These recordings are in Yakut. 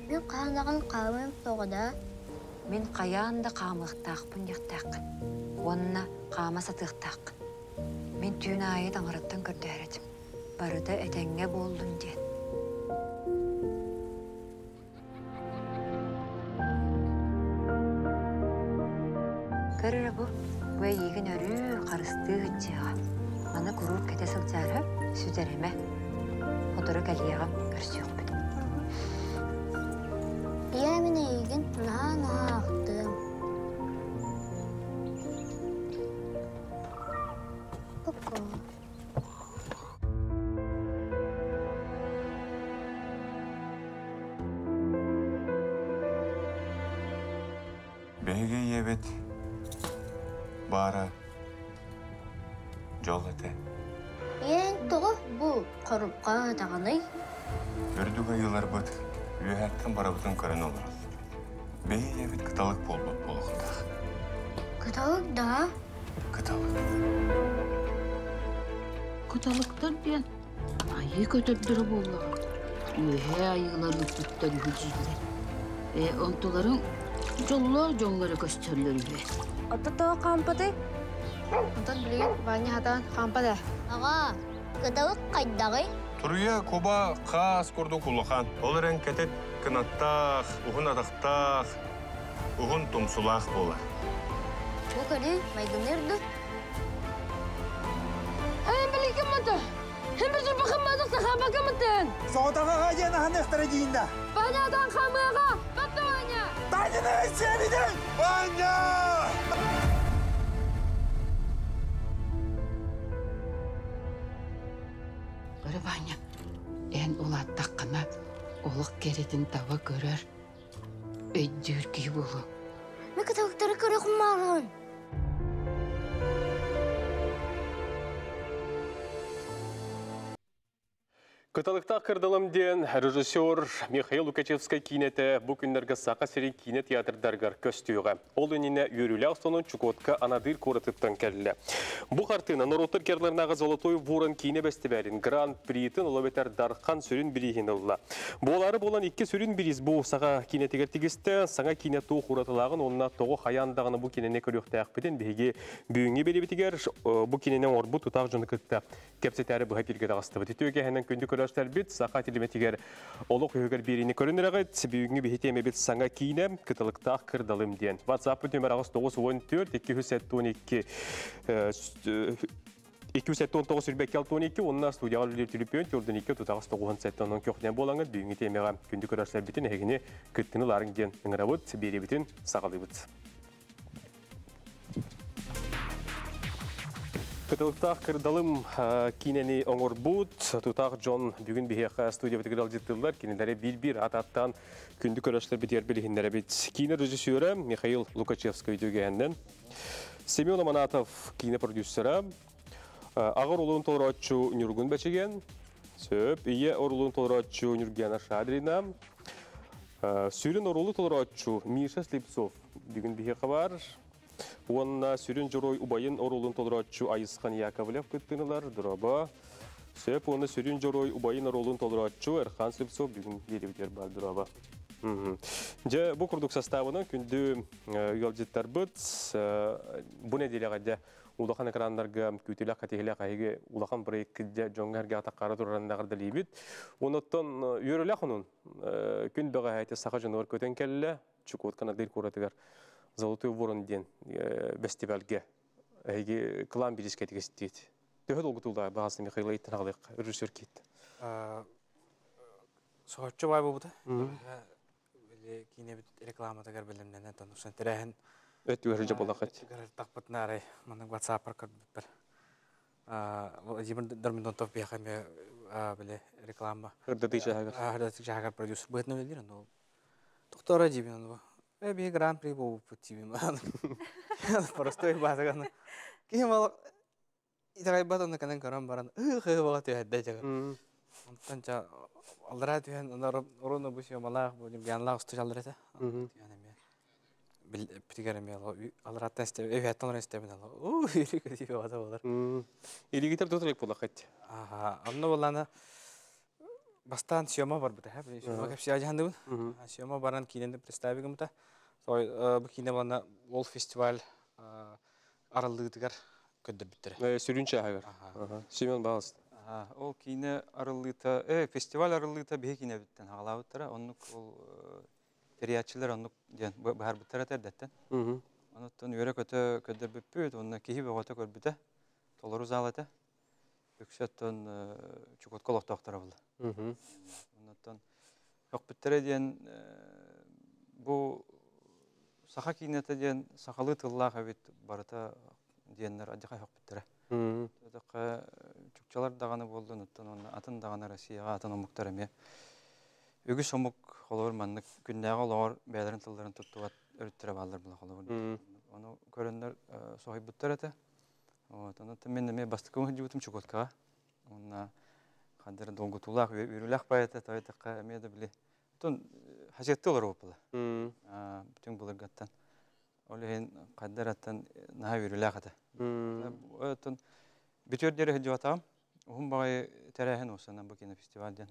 Мин хаһан хаамыам суоҕа да? Мин хайаан да хаамыахтаахпын диэхтээххин уонна хаама сатыахтааххын. Мин түүн аайы таҥараттан көрдөһөр этим. Барыта этэҥҥэ буоллун диэн. Көр эрэ бу, бу эйиигин өрүү харыстыы сылдьыаҕа. Маны куруук кэтэ сылдьаары сүтэримэ. Сотору кэлиэҕим, көрсүөхпүт. Ийээ, мин эйигин наһаа-наһаа ахтыам. Пока. Биһиги ийэбит баара дьол этэ. Ийэҥ тоҕо бу хорупка даҕаный? Үрдүк айыыларбыт үөһэттэн барыбытын көрөн олороллор. Биһи ийэбит кыталык буолбут буолуохтаах. Кыталык да? Кыталык. Кыталыктар диэн айыы көтөрдөрө буоллаҕа. Үөһээ айыылар ыппыттар үһү дииллэр. Ээ, онтуларыҥ дьоллоох дьоҥҥо эрэ көстөллөр үһү. Отто тоҕо хаампатый? Онтон билигин Ваня хатаан хаампат ээ. Аҕаа, кыталык хайдаҕый? Туруйа куба хаас курдук улахан. Ол эрэн кэтит кынаттаах, уһун атахтаах, уһун тумсулаах буолар. Бу көрүү майгыныыр дуу? Эн билигин Соҕотоҕо диэн аһаныахтара диин да. Ванятан хамыаҕа! Батта Ваня! Таня сиэбитин! Ваня! Көрө Ваня, эн улааттаххына олох кэрэтин таба көрөр, өйдүүр киһи буолуо. Мен кыталыктары көрө хуммаарын. Кыталыктаах кырдалым диэн режиссер Михаил Лукачевскай киинэтэ бу күннэргэ Саха сирин киинэ театрдарыгар көстүөҕэ. Ол иннинэ үөрүүлээх сонун Чукотка Анадырь куоратыттан кэллэ. Бу хартыына норуоттар керларынааҕы Золотой ворон киинэ бэстибээлин Гран-притын ол эбэтэр Дархан сүрүн бирииһин ылла. Буолаары буолан икки сүрүн бириис бу саха киинэтигэр тигистэ. Саҥа киинэ туох уратылааҕын уонна тоҕо хайаан даҕаны бу киинэни көрүөхтээхпитин биһиги бүгүҥҥү биэриибитигэр бу киинэни оҥорбут тутаах дьону кытта кэпсэтээри быһа эфиргэ таҕыстыбыт. Үтүө кэһэнэн күндү көрөөччүлэрбит саха телеметигэр олох үһүгэр биэриини көрөн эрэҕит. Бүгүҥҥү биһи тиэмэбит саҥа киинэ «Кыталыктаах кырдалым» диэн. WhatsApp нүмер 894 272 279 22 уонна студияҕа үлэлиир түлүпүөн 42 38 97 онон көхнө буолаҥҥыт бүгүҥҥү тиэмэҕэ күндү көрөөччүлэрбитин эһигини кыттыны ылаарыҥ диэн ыҥырабыт, биэриибитин саҕалыыбыт. Кытылыктаах кырдалым киинэни оҥорбут тутаах дьон бүгүн биһиэхэ студиябытыгар ыалдьыттыыллар. Кинилэри биир-биир аат-ааттаан күндү көрөөччүлэрбитигэр билиһиннэрэбит. Киинэ режиссера Михаил Лукачевскай үтүөгэһинэн, Семен Аманатов киинэ продюсера, аҕа оруолун толорооччу Ньургун Бэчиген, сөп, ийэ оруолун толорооччу Ньургиана Шадрина, сүрүн оруолу толорооччу Миша Слепцов бүгүн биһиэхэ баар. Уонна сүрүн дьоруой убайын оруолун толорооччу Айысхан Яковлев кыттыынылар. Дороба. Сөп уонна сүрүн дьоруой убайын оруолун толорооччу Эрхан Слепцов бүгүн биэриибитигэр баар. Дороба. Дьэ, бу курдук составынан күндү ыалдьыттарбыт бу нэдиэлэҕэ дьэ улахан экраннарга күүтүлэх кэтиһилэх эһиги улахан проект дьэ дьоҥҥо эргэ атаххара турарын эҕэрдэлиибит. Онуттан үөрүүлээх онун күн бэҕэһээти саха дьонугар көтөн кэллэ. Чукотка Надыр куоратыгар Золотой ворон диэн бэстибээлгэ эһиги кылаан бириискэтигэр истиит. Төһө долгутуулаах баҕасны Михаил ыйыттан аҕалыахха режиссер киит. Соһуччу баай буолбута. Били киинэбит рекламатыгар бэлэмнэнэн тонусан тэрээһин өттүгэр сылдьа буоллаххыт. Тахпытына арай маннык WhatsApp-ар көрбүппэр. Владимир Дормидонтов биһиэхэ эмиэ били реклама Ырдатыы чааһыгар. Ырдатыы чааһыгар продюсер быһыытынан үлэлиир онно Тохтооро диибин ону. Э биһи гран-при буолбуппут диибин. Простой баатыганы. Киһи мал итэҕэйбэт онно кэнэн көрөн баран ыы-хыы баҕа түһэрдэ дьэ. Онтон ча аллараа түһэн оруна бу съемалаах бу Ньургуянлаах устучаллар этэ. Түһэн эмиэ битигэр эмиэ алларааттан истэбин өйүөттэн олорон истэбин ала уу илик баҕата болар. Илигитер тутулук булахыт. Аха, онно буллана. Бастаан съема барбыта, съема кэпсиэ дьаһандыбын. Съема баран киинэни представи гыммыта. Бу киинэ буолна ол фестиваль арыллыытыгар көрдөрбүттэрэ. Сүрүн чааһыгар. Семен Баалыс. Ол киинэ арыллыыта, фестиваль арыллыыта биһи киинэбиттэн хаҕалаабыттара. Оннук ол тэрийээччилэр оннук диэн быһаарбыттара эрдэттэн. Онуттан үөрэ-көтө көрдөрбүппүт, онно киһи бөҕөтө көрбүтэ. Толору зал этэ. Үксэ оттон Чукотка олохтоохторо буолла. Оннуттан хөхпүттэрэ диэн бу саха киинэтэ диэн сахалыы тыллаах эбит барыта диэннэр адьаха хөхпүттэрэ. Өтөххө чукчалар даҕаны буоллун, оттон уонна атын даҕаны Россияҕа атын омуктар эмиэ үгүс омук холобур маннык күннээҕи олоҕор бэйэлэрин тылларын туттубат өрүттэрэ бааллар була холобур. Ону көрөннөр соһуйбуттар этэ. Вот, онон мен эмиэ бастакы сылдьыбытым Чукоткаҕа. Уонна ханна долгутуулаах, үөрүүлээх поэта, тойтахха эмиэ да били. Оттон хасиатты олорор буолла. Бүтүн былыргаттан. Ол иһин ханна наһаа үөрүүлээх этэ. Оттон бүтүөр диэри сылдьыбатаҕым. Уһун баҕайы тэрээһин уусанан бу кинофестиваль диэн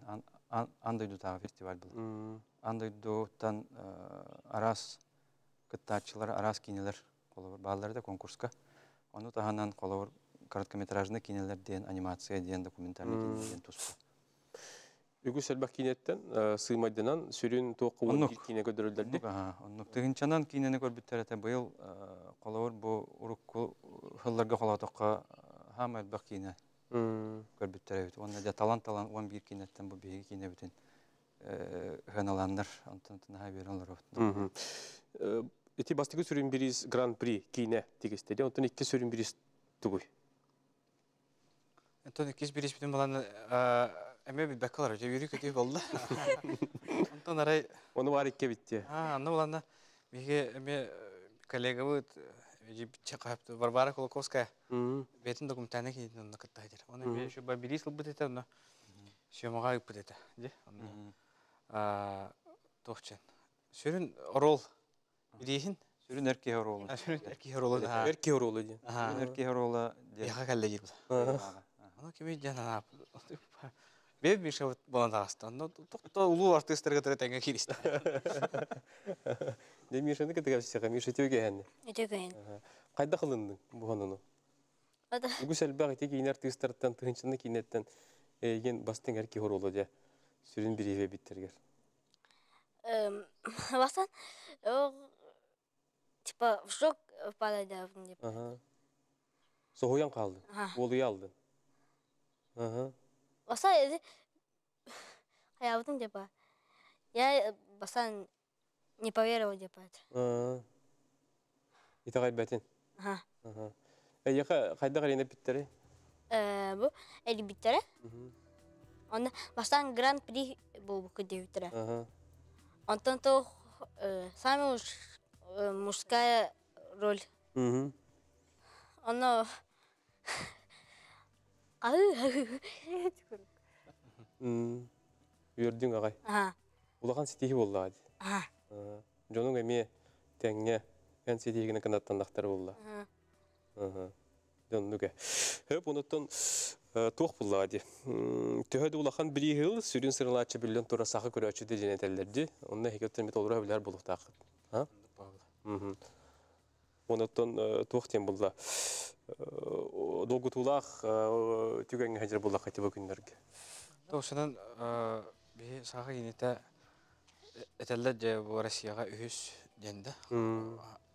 аан дойдутааҕы фестиваль буолар. Аан дойдуттан араас кыттааччылар, араас киинэлэр холобур бааллар да конкурска. Ону таһынан холобур короткометражный киинэлэр диэн, анимация диэн, документальный киинэлэр диэн туспа. Үгүс элбэх киинэттэн сыымайданан сүрүн туох киинэ көрдөрүллэрди. Оннук. Тыһынчанан киинэни көрбүттэр этэ. Быйыл холобур бу урукку сылларга холоотоххо хаама элбэх киинэ көрбүттэр эбит. Уонна дьэ талан-талан 11 киинэттэн бу биһиги киинэбитин ыһаналааннар онтон наһаа үөрэн олоробут. Ити бастакы сүрүн бириис Гран-при киинэ тигистеди. Онтон икки сүрүн бириис тугуй? Онтон иккис бирииспитин балан эмиэ билбэккэ олорор. Дьэ үөрүү көтүү болла. Онтон арай Ону бар икке битти. Анны буланна биһиги эмиэ коллегабыт Варвара Кулаковская бэйэтин документальнай киинэтин онно кытта сылдьар. Оны эмиэ еще бириис ылбыт этэ, онно съемаҕа ыыппыт этэ. Дьэ, онно туох чен. Сүрүн орол бирииһин. Сүрүн эр киһи оруолу. Сүрүн эр киһи оруолу. Эр киһи оруолу диэн. Сүрүн эр киһи оруола диэн. Яха кэллэ диир. Ону кими диэн анаап. Бэйэ Миша болан таҕыста. Онно тохто улуу артыыстарга тары тэҥҥэ кииристэ. Де Мишаны кытта кэпсиэхэ. Миша үтүө Үтүө Хайдах ылынныҥ бу хонуну? Үгүс элбэх ити киинэ артыыстарыттан, тыһынчаны киинэттэн эйигин бастыҥ эр киһи оруолу дьэ сүрүн бирииһи биттергер. Бастан типа в шок впадать. Соһуйан хаалдын. Уолуйа алдын. Бастан хаябытын типа я бастан не поверила типа. Итэҕэйбэтин. Эйиэхэ хайдах эрийэн эппиттэрий? Бу эрийбиттэрэ. Онно бастаан Гран-при буолбукка диэбиттэрэ. Онтон туох самая мужская роль. Онно Үөрдүҥ аҕай. Улахан ситиһии буоллаҕа дии. Дьонуҥ эмиэ тэҥҥэ эн ситиһиигинэн кынаттаннахтара буолла. Дьоннук ээ. Хөп, онуттан туох буллаҕа дии. Төһө да улахан бирииһил сүрүн сырылааччы биллэн турар саха көрөөччү диэн этэллэр дии. Онно эһиги оттон эмиэ толору билэр буолуохтааххыт. Онуттан туох диэн булла. Долгутуулаах түгэҥҥэ сылдьар буоллахха ити бу күннэргэ. Тоҕусунан биһи саха киинэтэ этэллэр дьэ бу Россияҕа үһүс диэн да.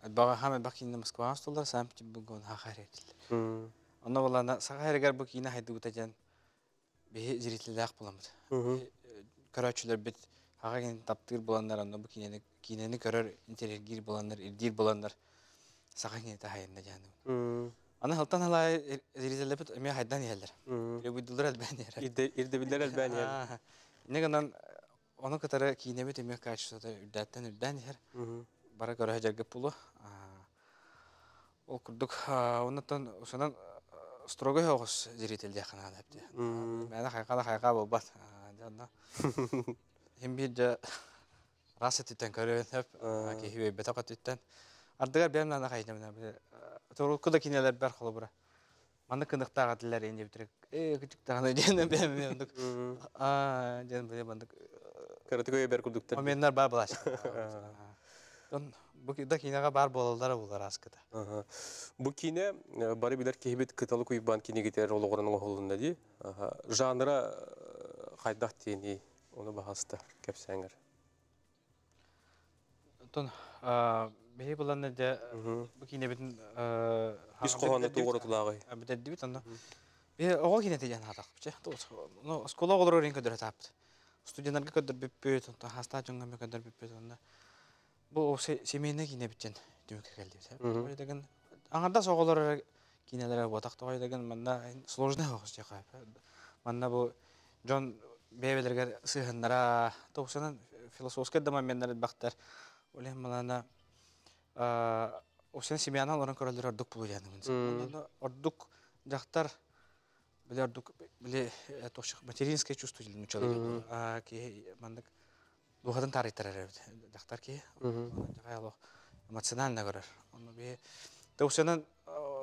Элбэҕи хаам элбэх киинэ Москваҕа устуллар, Санкт-Петербурга хаха эрэтиллэр. Онно буоллаҕына саха сиригэр бу киинэ хайдыбыта диэн биһи зрителлээх буламмыт. Көрөөччүлэрбит хаха киинэни таптыыр буоланнар, онно бу киинэни киинэни көрөр, интэриэһиргиир буоланнар, ирдиир буоланнар саха киинэтэ хайынна диэн. Аны халтан халаайы зрителлэрбит эмиэ хайдан иһэллэр. Требуйдулар элбээн иһэр. Ирдэбиллэр элбээн иһэр. Инньэ гынан ону кытары киинэбит эмиэ качествота үрдээттэн үрдээн иһэр. Бары көрө сылдьаргыт буолуо. Ол курдук оннуттан усунан строго оҕус зритель диэххэ наада эбит. Мээнэ хайҕаа да хайҕаа буолбат. Дьэ онно иһин биир дьэ раас өттүттэн көрүөн сөп, киһи үөйбэтэх өттүттэн. Ардыгар бэйэм наада хайдамына урукку да кинилэрбэр холобура маннык кыныктаах этилэр диэн диэбиттэрэ. Кычыктаҕына диэн бэйэм ондук. Аа диэн били бандык Кыратык өйбер курдуктар. Моменнар бар булач. Тон бу да кинега бар болалара булар аскыта. Бу кине бары билер киһибит Кыталык Уйбан кинигитер олоҕуран оҥоһулунна ди. Жанра хайдах тиэни оны баһаста кэпсээҥэр. Тон биһи буланна дьэ бу кинебитин Ис хоһооно туоҕуратулааҕый. Бүтэрдибит онно. Биһи оҕо кинете диэн хаатахпыт. Ну, оскуола оҕолору өрин көдөрө тааппыт. Студенттарга көрдөрбүппүт, онтон хаастаах дьоҥҥо көрдөрбүппүт онно. Бу семейный кинебитчен түмүккэ кэлдибит. Деген аңардас оҕолор кинелere буотах тоҕой деген манна сложный оҕус дьаха. Манна бу дьон бэйбелергер сыһыннара тоқсанан философскай да моменнар бахтар. Олен малана Осен семьяна олорон көрөлөр ордук булуянымын. Ордук жактар биле ордук биле тошық материнское чувство дилин учалы. Ки мандык духатын тарыйтар эребит. Жактар ки жагай эмоционально көрөр. Оны би тоқсанан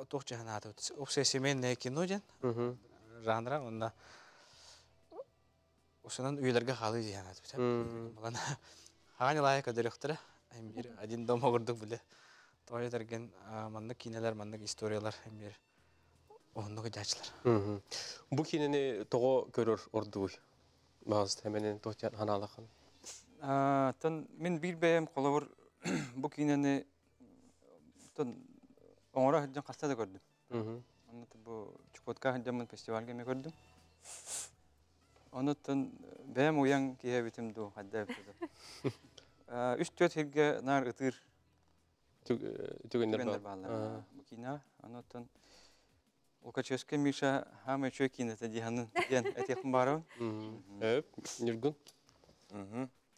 туох жаһанааты. Общее семейное кино ден жанра онна Осынан үйлерге халы жаһанааты. Балана хаган лайык көдөрөхтөрө. Бир один дом огурдук биле. Той терген маннык кинелер, маннык историялар бир оннук жаачылар. Бу кинени того көрөр ордуй. Баз теменен тохтян ханалахан. Тон мин бир бэйэм холобур бу кинени тон оҥоро сылдьан хаста да көрдүм. Онно бу Чукотка сылдьаммын фестивальга эмиэ көрдүм. Онуттан бэйэм уйан киһи эбитим дуу, хайда эбитэ дуу. Үс түөрт сиргэ наар ытыыр түгэннэр түгэннэр бааллар. Бу киинэ. Онуттан Лукачевскай Миша хаамай үчүгэй киинэтэ диһанын диэн этиэхпин баарабын. Эп, Ньургун.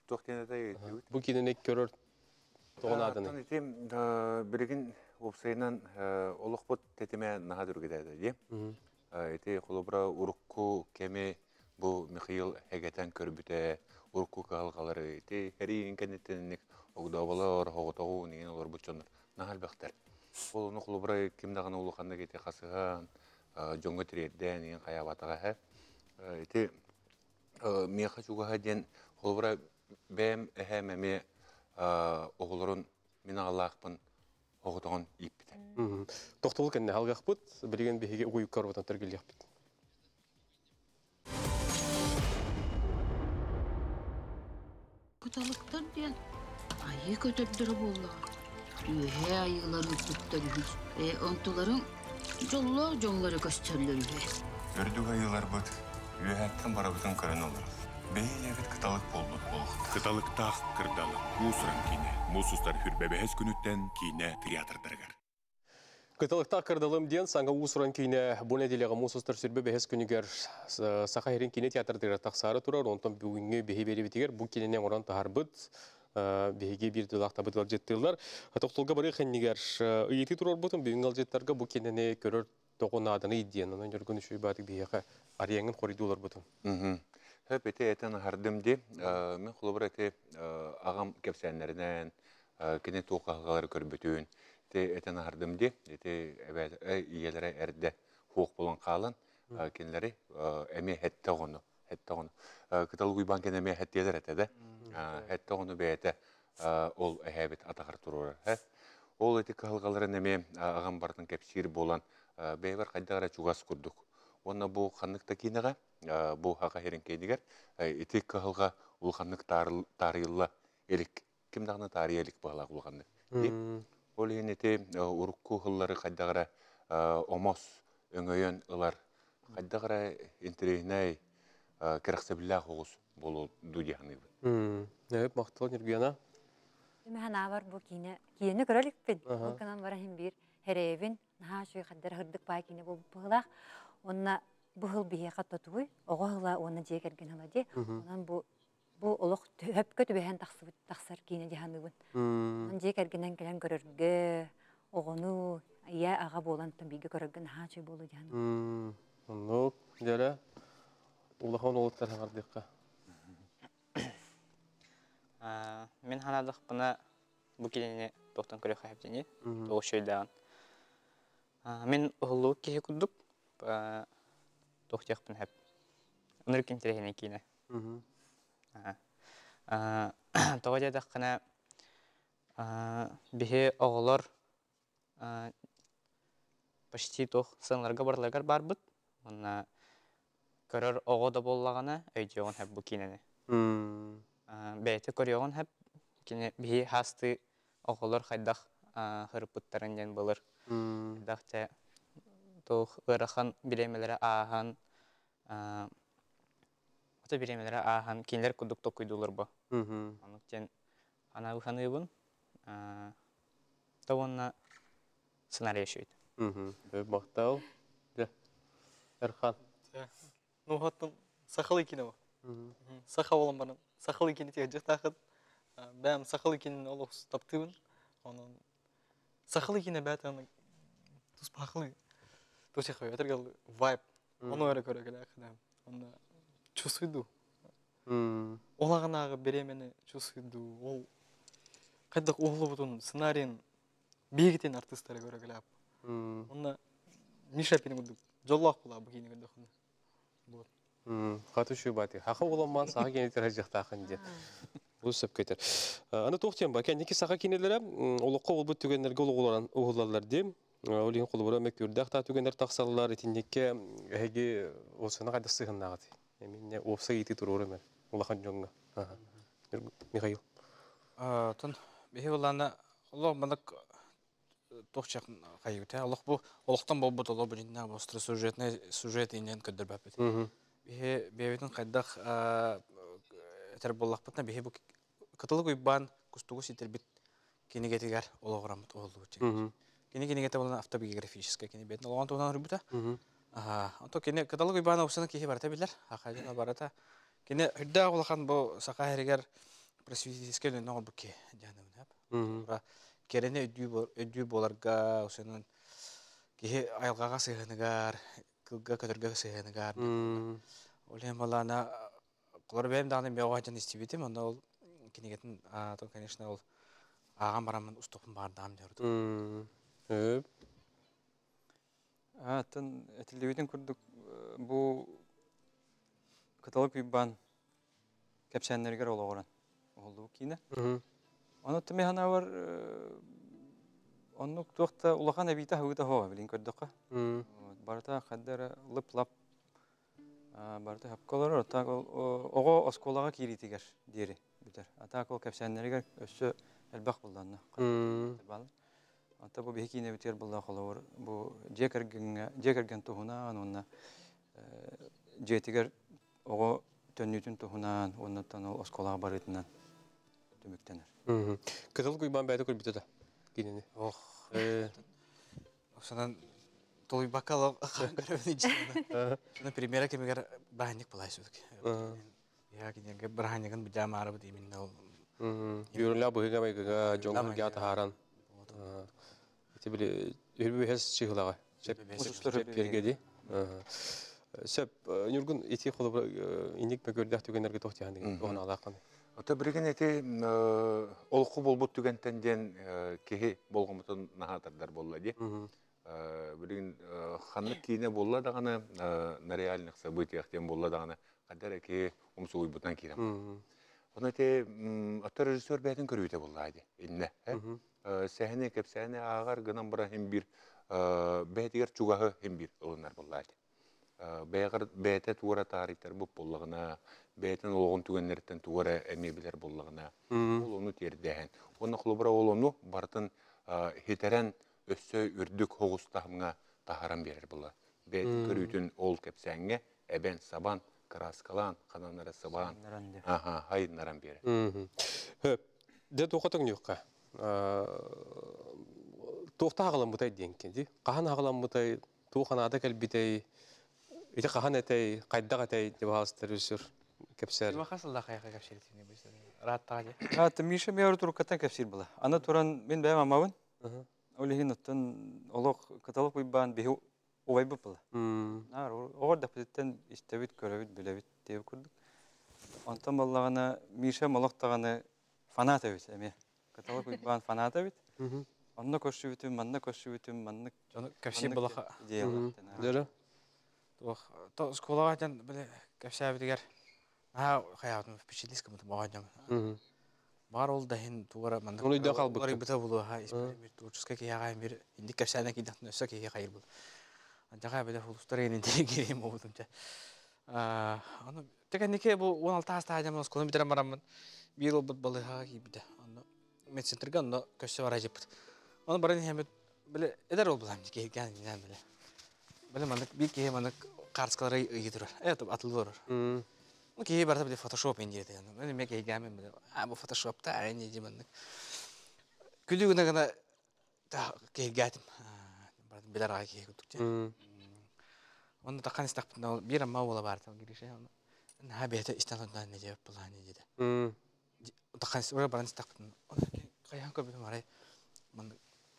Туох диэн этэй? Бу кинини көрөр тоҕо нааданы? Ити билигин уопсайынан олохпут тэтимэ наһаа түргэтээдэ дии. Ити холобура урукку кэми бу Михаил эгэтэн көрбүтэ, урукку кыһалҕалары ити эриин кэнниттэн огдооболор, хоҕотоҕу нигин олорбут дьоннор наһаа элбэхтэр. Ол ону холобура ким даҕаны улаханнык ити хасыһан, дьоҥҥо тириэрдээн игин хайаабатаҕа эһэ. Ити миэхэ чугаһа диэн холобура бэйэм эһээм эмиэ оҕолорун мин аҕалаахпын оҕотоҕун ииппитэ. Тохтолу кэннэ халгахпыт, билигин биһиги угуйуккар отан төргүллэхпит. Кыталыктар диэн айыы көтөрдөрө буоллаҕа. Үөһээ айыылар ыппыттар үһү. Э, онтуларыҥ дьоллоох дьоҥҥо көстөллөр үһү. Үрдүк айыыларбыт үөһэттэн барыбытын көрөн олорор. Бэйэбит кыталык буолбут буолуохтаах. Кыталыктаах кырдалы уус-уран киинэ. Муус устар хүрбэбэһэс күнүттэн киинэ театрдарыгар. Кыталыктаах кырдалым диэн саҥа уус-уран киинэ бу нэдиэлэҕэ муус устар сүрбэ бэһис күнүгэр Саха сирин киинэ театрдарыгар тахсаары турар. Онтон бүгүҥҥү биһи биэрибитигэр бу кинини оҥорон таһарбыт биһиги биир дылаахтабыт ыалдьыттыыллар. Тохтолго барыы хэннигэр ыйытыы турарбытын бүгүҥҥү ыалдьыттарга бу кинини көрөр тоҕо нааданы диэн. Онон Ньургун үчүгэй баатык биһиэхэ арыйаҥын хоруйдууларбытын. Хөп ити этэн аһардым ди. Мин холобура ити аҕам кэпсээннэринэн кини туох кыһалҕалары көрбүтүн ити этэн аһардым ди. Ити ийэлэрэ эрдэ хуох болон хаалан кинилэри эмиэ хэттэ оҕону хэттэ оҕону Кыталык Уйбаан кини эмиэ хэттиэлэр этэ да хэттэ оҕону бэйэтэ ол эһээбит атаҕар туруорар. Ол ити кыһалҕаларын эмиэ аҕам барытын кэпсиир буолан бэйэбэр хайдах эрэ чугас курдук. Уонна бу ханнык да киинэҕэ бу Саха сирин киинигэр ити кыһалҕа улаханнык таарыйылла илик. Ким даҕаны таарыйа илик быһалаах улаханнык. Ол иһин ити урукку сыллары хайдах эрэ омос өҥөйөн ылар, хайдах эрэ интэриэһинэй, кэрэхсэбиллээх оҕус буолуо дуу дии саныыбын. Эп, махтал, Ньургуяна. Мин аабар бу киинэ киинэни көрө иликпин. Ол гынан баран иһин биир хэрэйэбин. Наһаа үчүгэй хаддар хырдык баай киинэ буолбут Онна бу сыл биһиэхэ тотугуй оҕо сыла уонна дьиэ кэргэн сыла дии. Онон бу бу олох хөпкө түбэһэн тахсыбыт тахсар киинэ дии саныыбын. Онон дьиэ кэргэнэн кэлэн көрөргө, оҕону ийэ аҕа буолан бииргэ көрөргө наһаа үчүгэй буолуо дии саныыбын. Оннук, дьэрэ улахан уолуттар хаҥардыахха. Мин ханаадахпына бу кинини туохтан көрүөххэ сөп тоҕус шөйдөөн. Мин уһуллубут киһи курдук. Туох диэхпин сөп. Ынырык интэриэһинэй киинэ. Тоҕо диэтэххинэ, биһи оҕолор почти туох сыаналарга барыларыгар баарбыт. Уонна көрөр оҕо да буоллаҕына өйдүөҕүн сөп бу киинэни. Бэйэтэ көрүөҕүн сөп. Кини биһи хаастыы оҕолор хайдах ырыппыттарын диэн былыр хайдах дьэ туох ыарахан бириэмэлэри ааһан ото бириэмэлэри ааһан кинилэр курдук толкуйдууллар бо. Оннук диэн анаабы саныыбын. То уонна сценарий үчүгэй. Махтал. Эрхан. Ну, оттон сахалыы киинэ бу. Саха буолан баран, сахалыы киинэ тиһэдьиэхтааххыт. Бэйэм сахалыы киинэни олус таптыыбын. Онон сахалыы киинэ бэйэтэ туспаахылыы тусихой этэргэл вайб. Ону эрэ көрө кэлээххинэ. Онно чувствуйду. Ол аҕынааҕы бириэмэни чувствуйду. Ол хайдах уһулубутун сценарийын биһигитин артыыстары көрө кэлээп. Онно Миша пини курдук дьоллоох буолаа бу киини көрдөххүнэ. Вот. Хаты шубати. Хаха оламман саха киинетер хажжахтаахын диэн. Бу сөп кетер. Аны туох диэн ба, кэнники саха кинилere олоххо болбут түгэннерге олоҕуларан уһулаллар дии. Ол иһин холобура мөккүрдээх та түгэннэр тахсаллар итинникке эһиги осына хайда сыһыннааҕыт. Эминне уопсай иити туруору мен улахан дьоҥҥо. Михаил. Тон биһи буллаана олох маннык туох хайыбыта олох бу олохтон болбут олох бу дьиннээх бу сюжетный сюжет иннин көрдөрбөппүт. Биһи бэйэбитин хайдах этэр буоллахпытына биһи бу Кытылык Уйбаан Кустугу ситэрбит кинигэтигэр олоҕураммыт уһуллубут. Кини кинигэтэ буолан автобиографическая кини бэйэтин олоҕун туһунан суруйбута. Онто кини Кыталык Уйбаан опсаны киһи барыта билэр. Аха дьоно барыта. Кини үрдээх улахан бу саха сиригэр просветительскай үлэни оҥорбут киһи диэн Кэрэни өйдүүр буоларга, усунун киһи айылҕаҕа сыһыаныгар, кылга көтөргө сыһыаныгар. Ол иһин балаана Олор бэйэм даҕаны мөҕө сылдьан истибитим, онно ол кинигэтин то, конечно, ол ааҕан бараммын устуохпун баҕардаҕым диэн Өп. Атын этиллибитин курдук бу Кыталык Уйбаан кэпсээннэригэр олоҕуран уһуллубут киинэ. Ону тымы санаабар оннук туох да улахан эбиитэ аһыыта суоҕа билин көрдөххө. Барыта хайда эрэ лып-лап Барыта сөпкө олорор. Так оҕо оскуолаҕа киириитигэр диэри бүтэр. А так ол кэпсээннэригэр өссө элбэх булланна. Онто бу биһи киинэбитигэр булла холобур бу дьиэ кэргэҥҥэ дьиэ кэргэн туһунан уонна дьиэтигэр оҕо төннүүтүн туһунан уонна ол оскуолаҕа барыытынан түмүктэнэр. Кытыл Куйбаан бэйэтэ көрбүтэ да кинини. Ох. Оксанан толуйбакка көрөбүн иччи. Премьера кэмигэр бырааһынньык былай сүдүк. Я кинигэ бырааһынньыгын быдьаамаарыбыт именно ол. Юрля быһыга майгыга дьоҥ таһааран. Ити били үрбүһэс чыһылаҕа. Чэп пергеди. Сөп, Ньургун ити холобура инник мөкөрдөөх түгэннэргэ туох тиһан туһанаалааххын. Ото билигин ити олоххо буолбут түгэнтэн диэн киһи болҕомтотун наһаа тардар буолла дии. Билигин ханнык киинэ буолла даҕаны на реальных событиях диэн буолла даҕаны хайда эрэ киһи умсугуйбутунан киирэн. Ону ити ото режиссер бэйэтин көрүүтэ буолла дии. Иннэ. Сэһэни кэпсээни ааҕар гынан баран иһин биир бэйэтигэр чугаһы иһин биир ылынар буолла дии. Бэйэҕэр бэйэтэ туора таарыйтарбыт буоллаҕына, бэйэтин олоҕун түгэннэриттэн тугу эрэ эмиэ билэр буоллаҕына, ол ону тиэрдээһин. Уонна холобура ол ону барытын хитэрэн өссө үрдүк соҕус таһымҥа таһааран биэрэр буолла. Бэйэтин көрүүтүн ол кэпсээҥҥэ эбэн, сабан, кырааскалаан, ханан эрэ сыбаан, аха, хайыннаран биэрэр. Хөп. Дьэ туохха тоҥнуохха? Туохта аҕаламмытай диэн ди. Хаһан аҕаламмытай, туох анаата кэлбитэй, ити хаһан этэй, хайдах этэй деп аастар үсүр кэпсээр. Тума хасылла хайха кэпсиир Рааттаҕа дии. Аата Миша миэр туруккаттан кэпсиир була. Аны туран мин бэйэм амабын. Ол иһин оттон олох Кыталык Уйбаан биһи убайбыт була. Наар оҕор дэппититтэн истэбит, көрөбүт, билэбит диэбит курдук. Онтон буоллаҕына Миша молох даҕаны фанат эбит эмиэ. Кыталык Уйбаан фанат эбит. Онно көрсүбүтүм, манна көрсүбүтүм, маннык Дьону кэпсиир маннык буолаха. идеялаах. Дөрө. То школаға ден біле кәпсәбітігер наһаа хаябытым впечатлись кымытым оҕонньом. Бар ол да хин тугара маннык Оны өйдө қалбыккын. Быта булу ха испер бир творческий киһиэхэ бир инник кэпсээнэ киидахтын өссө киһи хайыр бул. Анжаға биле хулустар эгин кирим обутум ча. Аны текеннике бу 16 хаста хажам осколын битерен бараммын. Бир ол балыха кийбите. Аны медцентрге онно көссө бара жеппит. Оны баран хемет биле эдер ол булам киһи инен биле. Биле маннык бир киһи маннык карскалары ыйы турар. Атылы турар. Ну киһи барта биле фотошоп инде деді. Мен ме киһи гәмен биле. А бу фотошопта әйне ди маннык. Күлү гына гына та киһи гәтим. Билер ага киһи күтүк. Оны таккан истакпын бир амма бола бар там кирише. Ха бете истан не деп була не диде. Таккан ора баран истакпын. Каян көбү марай. Ман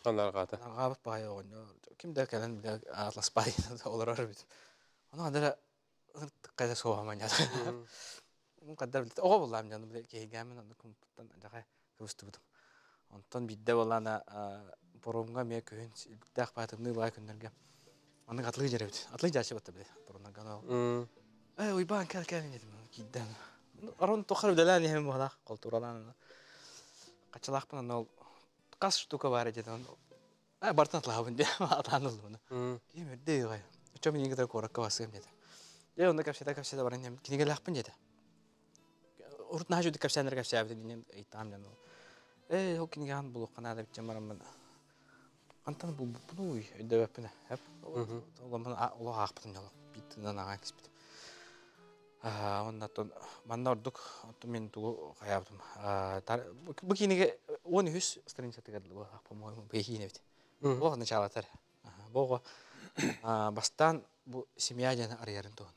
Анаргата. Габыт бай огонё. Ким да келен биле атлас бай олар бит. Оны андара кайда соаман я. Мун каддар билет. Ого булам жаны биле кейгәмен аны кумпуттан жага кыбыстыбытым. Онтон бидде болана поромга ме көйүн илбиктах батымны бай күндөргө. Аны атлы жеребит. Атлы жашы батты биле. Поромнан канал. Э, уйбан кел кел дедим. Кидден. Арон тохар билелән хем бала культуралан. Качалакпын аны кас штука бар иде. А бартан атлабын де. Атланыл буну. Ким өрдө гай. Чо мен ингер коракка басым деди. Е, онда капшада капшада баран ем. Кинигелакпын деди. Урут нажуды капшаныр капшабы ден айтам жан. Э, ол киниган булу канада битчем барамын. Антан бу буну өйдөбөппүн. Хеп. Оламын оло акпытым жал. Биттен ага киспит. Онда тон манна ордук, онтон мен тугу хаябытым. Бу киниге 13 страница тегерди бу, по-моему, бу кине бит. Бу началатар. Бу бастан бу семья жана арыярын туһунан.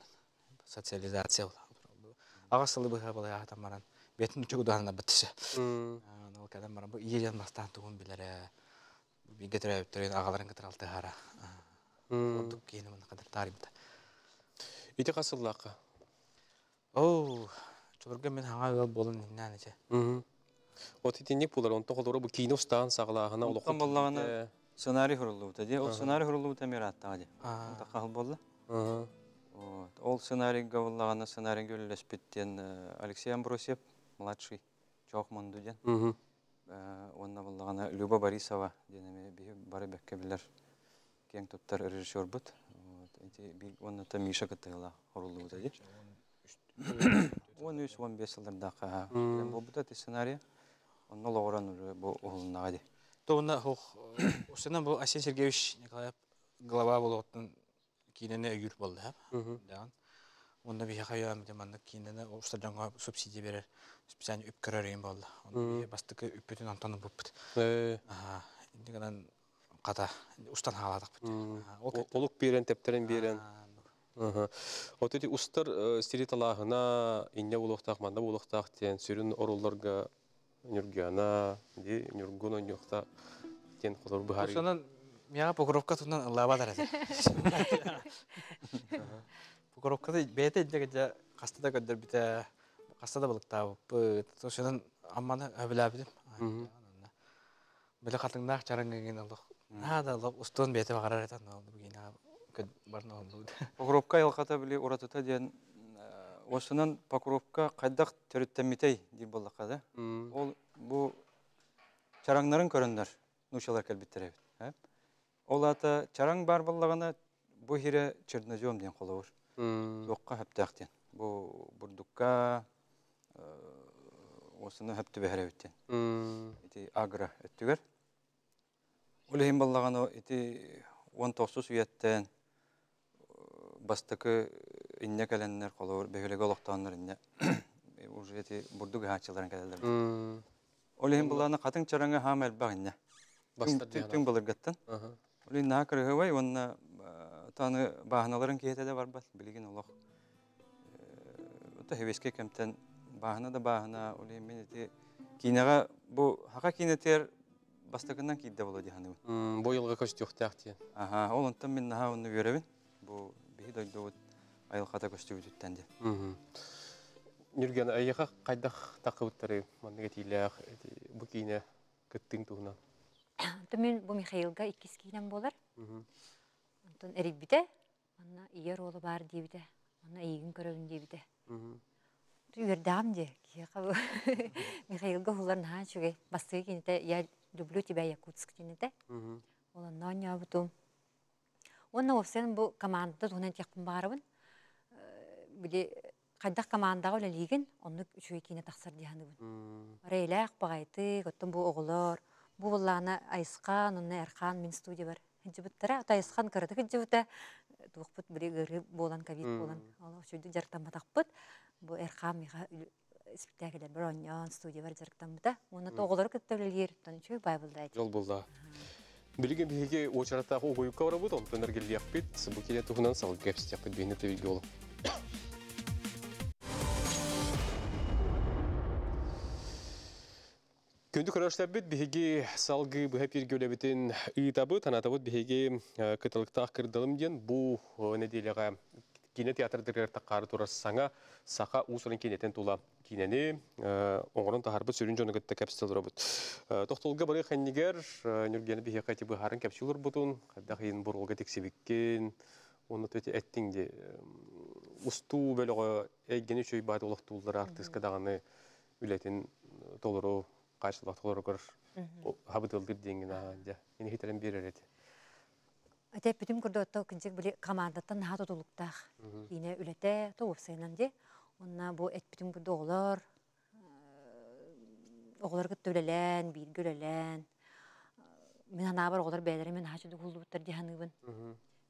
Социализация була. Ага сылы быха була атам баран. Бетин чугу даһана битсе. Ол кадам баран бу иерен бастан тугун билере. Биге төрөптөрүн агаларын кытыр алты хара. Ордук кийин мына кадar тарибда. Ити касыллакка. Оу, чулурга мен хаңа ыл болун иннәнече. От итинник булар, онтон холору бу кино стан саглаһына олоху. Онтон боллагана сценарий хуруллубута ди. Ол сценарий хуруллубута мир аттага ди. Такахыл болду. Ол сценарийга боллагана сценарийге үллеспиттен Алексей Амбросьев, младший, чоқ мунду ден. Онна боллагана Люба Борисова денеме би бары бекке билер кең туттар режиссер бут. Эти онна та Миша кытыла хуруллубута ди. 13-15 жылдардака болбута ти сценарий. Онно логоран уже бу уһулунага ди. То онна хох усена бу Асен Сергеевич Николаев глава болуттан кинене өйүр болду, ха. Дан. Онда би хаям де манны кинене устар жаңга субсидия берер. Специально үп көрөр болду. Онда би бастыкы үппүтүн Антоны буппут. Аха. Инди гынан ката устан халадык бит. Олук берен, тептерен берен. От эти устар стилиталахына инне булуктак, манда булуктак тен сүрүн орулларга Нюргяна, ди Нюргун оньюкта тен холор бухари. Сонан мияга покровка тунан ыллаба дарады. Покровкада бете инде кастада көдөр бите кастада булыкта бу. Сонан амманы өбүләбидим. Биле катыңнак чарыңгын алык. Нада алык устун бете багарар этан алды бүгүн көд барна олду. Покровка ялката биле уратыта ден осунан покровка кайдак төрүттемитей дип боллакка да. Ол бу чараңнарын көрөндөр нучалар келбиттер бит. Ол ата чараң бар боллагана бу хире чернозем ден колобур. Токка хаптактен. Бу бурдукка осуну хөптү бэхэребиттен. Ити агро өттүгер. Ол хим боллагана ити 19 үйеттен бастыкы инне кәләннәр колор бөһөлөгө олохтооннор инне уже эти бурдук хачыларын кәләләр. Ол хим булланы катын чараңа хам элбаг инне. Түн булыргаттан. Ол инна кырыгыбай онна таны баһаналарын киһете де барбат билигин олох. Ота хевеске кемтен баһана да баһана ол хим мен эти кинега бу хака кинетер бастыкынан кийде боло диханы. Бу йылга көстү тиен. Аха, ол онтон мен наха онну көрөбүн. Бу биһи дойдубут айылхата көстүбүтүттен де. Нүрген айыха кайдах такыбыттары манныга тийлээх бу кине кыттың туһунан. Онтон мен бу Михаилга иккис киинем болар. Онтон эрибите. Манна ийэ оруола баар диэбитэ. Манна эйигин көрөбүн диэбитэ. Үөрдэҕим дии. Киһиэхэ Михаилга уһуллар наһаа үчүгэй. Бастакы кинитэ «Я люблю тебя, Якутск» диэн этэ. Ол онно оонньообутум. Уонна уопсайынан бу команда туһунан этиэхпин баҕарабын. Били хайдах командаҕа үлэлиигин, оннук үчүгэй киинэ тахсар дии саныыбын. Эрэйлээх баҕайытык, оттон бу оҕолор, бу буоллаҕына Айысхан уонна Эрхан мин студиябар сылдьыбыттара. Ото Айысхан кыратык сылдьыбыта, туохпут били ыарыы буолан, ковид буолан, ол үчүгэйдик дьарыктамматахпыт. Бу Эрхан миэхэ испиктээкилэрбэр оонньоон, студиябар дьарыктаммыта. Уонна оҕолору кытта үлэлиир, оттон үчүгэй баайбыллаа Дьол булла. Билигин биһиги уочараттаах угуйукка барабыт, онтон эргиллиэхпит, бу киинэ туһунан салгыы кэпсэтиэхпит биһини тэбиги олох. Күндү көрөөччүлэрбит, биһиги салгыы быһа эпииргэ үлэбитин ыытабыт, анатабыт биһиги кыталыктаах кырдалым диэн бу нэдиэлэҕэ киинэ театрдарыгар таххаары турар саҥа саха уус-уран киинэтин тула киинэни оҥорон таһаарбыт сүрүн дьону кытта кэпсэтэ олоробут. Тохтолго барыы кэннигэр Ньургияны биһиэхэ ити быһааран кэпсии олорбутун, хайдах иһин буруолга тиксибиккин, уонна ити эттиҥ дии устуу бөлөҕө эйгэни үчүгэй баайы олохтууллар артыыска даҕаны үлэтин толору хаачыстыбалаах толоругар хабытыллыр диэҥҥин аһаан дьэ ини хитэрэн биэрэр эти. Ате эппитим курдук отто кынчык били командаттан наһаа тутулуктаах киинэ үлэтэ то уопсайынан ди онна бу эппитим курдук оҕолор оҕолор кытта үлэлээн бииргэ үлэлээн мин анаабар оҕолор бэйэлэрэ мин наһаа чудук уһуллубуттар дии саныыбын.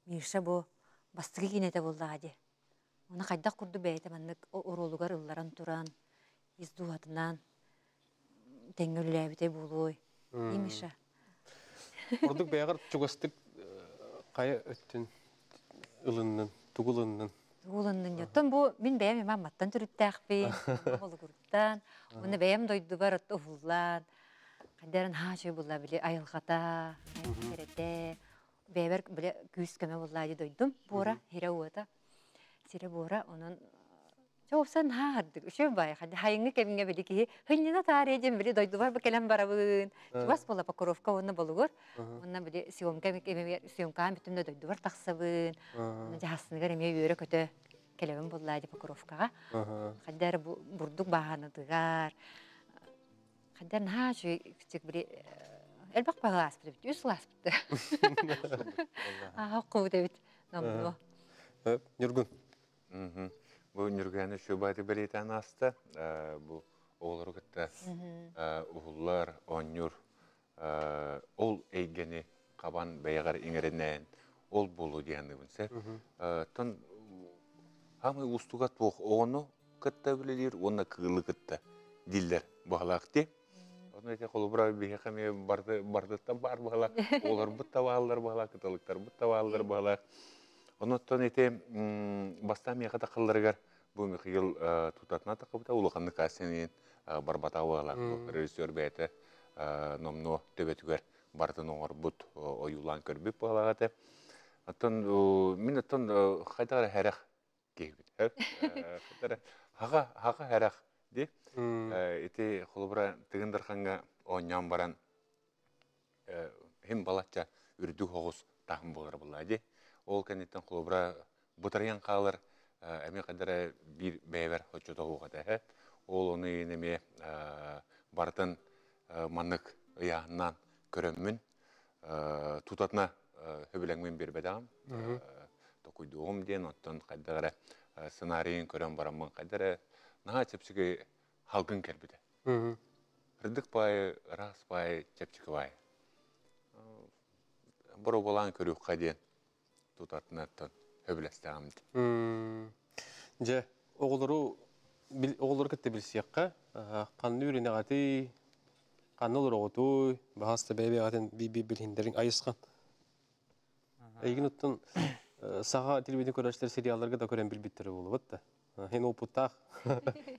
Миша бу бастакы киинэтэ буоллаҕа дии. Уонна хайдах курдук бэйэтэ маннык оруолугар ылларан туран, ис дууһатынан тэҥҥэ үлэлээбитэ буолуой? И Миша? Ордук бэйэҕэр чугастык хайа өттүн ылыннын, тугу ылыннын? Тугу ылыннын? Оттон бу мин бэйэм имам маттан төрүттээхпин, Болугуртан, уонна бэйэм дойдубар уһуллан, хайдарын хаачый булла били айылҕата, кэрэтэ, бэйэбэр били күүс-көмө буллаа дии дойдум буора, сирэ-уота. Сирэ-буора онон чоопсан наһаа үчүгэй баай хайыҥҥы кэмҥэ били киһи хынньана таарыйа диэн били дойдубар бу кэлэн барабын. Чугас буола Покровка уонна Болугур. Уонна били съемка съемкаан бүтүм да дойдубар тахсабын. Уонна дьаһассыныгар эмиэ үөрэ-көтө кэлэбин буллаа ди Покровкаҕа. Хайда эрэ бурдук бааһынатыгар Хайда наһаа үчүгэй били элбэх баһылааспыт эбит, үс сылааспыт. Ааһа хобут эбит номнуо. Ньургун. Бу Ньургуяны Шубаты бэлиэтээн ааста. Бу оҕолору кытта уһуллар, оонньуур ол эйгэни хабан бэйэҕэр иҥэринээн ол буолуо диэн сөп. Тон хаамай уустуга туох оҕону кытта үлэлиир уонна кыылы кытта дииллэр баһылаах дии. Онно ити холобура биһиэхэ эмиэ барды бардыттан баар баһылаах, оҕолорбут да бааллар баһылаах, кыталыктарбыт да бааллар баһылаах. Онуттан ити бастаан миэхэ тахалларыгар бу Михаил тутатына тахыбыта улаханнык аасыниин барбатаҕа баһылаах бу режиссер бэйэтэ номнуо төбөтүгэр барытын оҥорбут ойуулаан көрбүт баһылаах этэ. Оттон мин оттон хайдах эрэ хэрэх киһибит. Хаха хаха хэрэх ди. Ити холобура Тыгын Дархаҥҥа оонньоон баран хим балачча үрдүк оҕус таһым буолар буолла ди. Ол кэнниттэн холобура бытарыйан хаалар эмиэ хайдара биир бэйэбэр оччотоһуох этэ. Ол ону эмиэ барытын маннык ыйааһыннаан көрөммүн тутатына сөбүлэҥмин биэрбэтэҕим. Токуйдуоҕум диэн, оттон хайдах эрэ сценарийын көрөн бараммын хайдах эрэ наһаа чэпчэки халгын кэлбитэ. Ырдык баайы, ыраас баайы, чэпчэки баайы. Боруобалаан көрүөххэ диэн тутатынаттан сөбүлэстэҕим. Дьэ, оҕолору оҕолору кытта билсиэххэ, ханна үөрэнэҕитий, ханна олороҕутуй, баһаста бэйэ-бэйэҕитин биир-биир билиһиннэриҥ айысхан. Эйигин оттон саха телевидение көрөөччүлэр сериалларга да көрөн билбиттэрэ буолуо да. Һин опыттаах,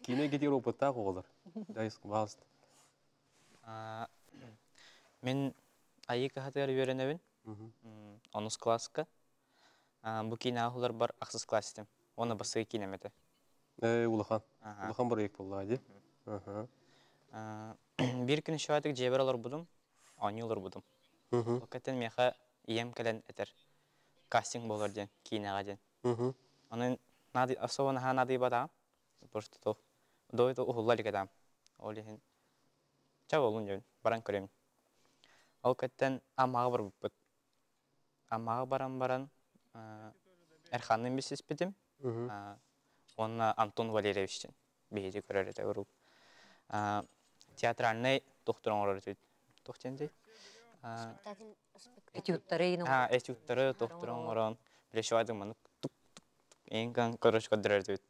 киинэ китир опыттаах оҕолор. Айысхан, баһаста. Мин Айыы кыһатыгар үөрэнэбин. Онус кылааска. Бу киинэҕэ уһуларбар ахсыс класс этим. Уонна бастакы киинэм этэ. Улахан. Улахан проект буоллаҕа дии. Биир күн үчүгэйдик дьиэбэр олорбутум, оонньуу олорбутум. Ол кэнниттэн миэхэ ийэм кэлэн этэр. кастинг болар ден, киинеға ден. Onun нади особо наха нади бада. Просто то дойду ухулла лигадам. Ол иһин ча болун ден баран көрөм. Ол кэттен амаға бар буппут. Амаға баран баран Эрханның бисиспитим. Онна Антон Валерьевичтен биһиги көрөр этэ урут. Театральный доктор оҥорор этибит. Туох диэн дии? Этюдтары А, этюдтары доктор оҥорон, билешуадын маннык тук тук эҥган короче көрдөрөр этибит.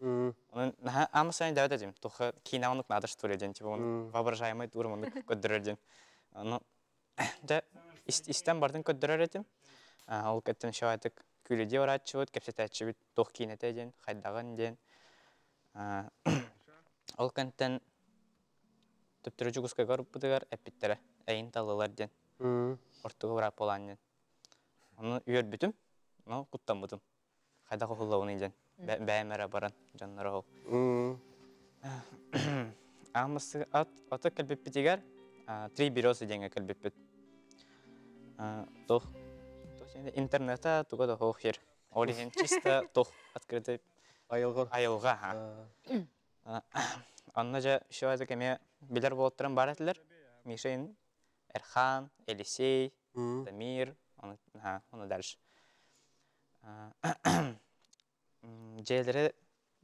Онон наһаа аама сайын даҕат этим. Туха киинэ оннук наада что ли диэн, типа оннук воображаемый тур маннык көрдөрөр диэн. Ону дьэ истэн бардын көрдөрөр этим. Ол кэттэн шоатык күлүдьи барааччыбыт, кэпсэтээччибит туох киинэтэ диэн, хайдаҕын диэн. Ол кэнтэн төптөрү Дьокуускайга барбытыгар эппиттэрэ, эйин таллылар диэн. Ортуга быраап буолаан диэн. Ону үөрбүтүм, но куттаммытым. Хайдах уһуллабыный диэн. Бэйэм эрэ баран дьонноро ол. Аамысы аты кэлбиппитигэр Три березы диэҥҥэ кэлбиппит. Туох интернета туга да суох сир. Ол иһин чисто туох открытый айылҕа. Айылҕа, ха. Онно дьэ еще это эмиэ билэр буолаттарым баар этилэр. Миша Эрхан, Елисей, Дамир, ону дальше. Дьиэлэри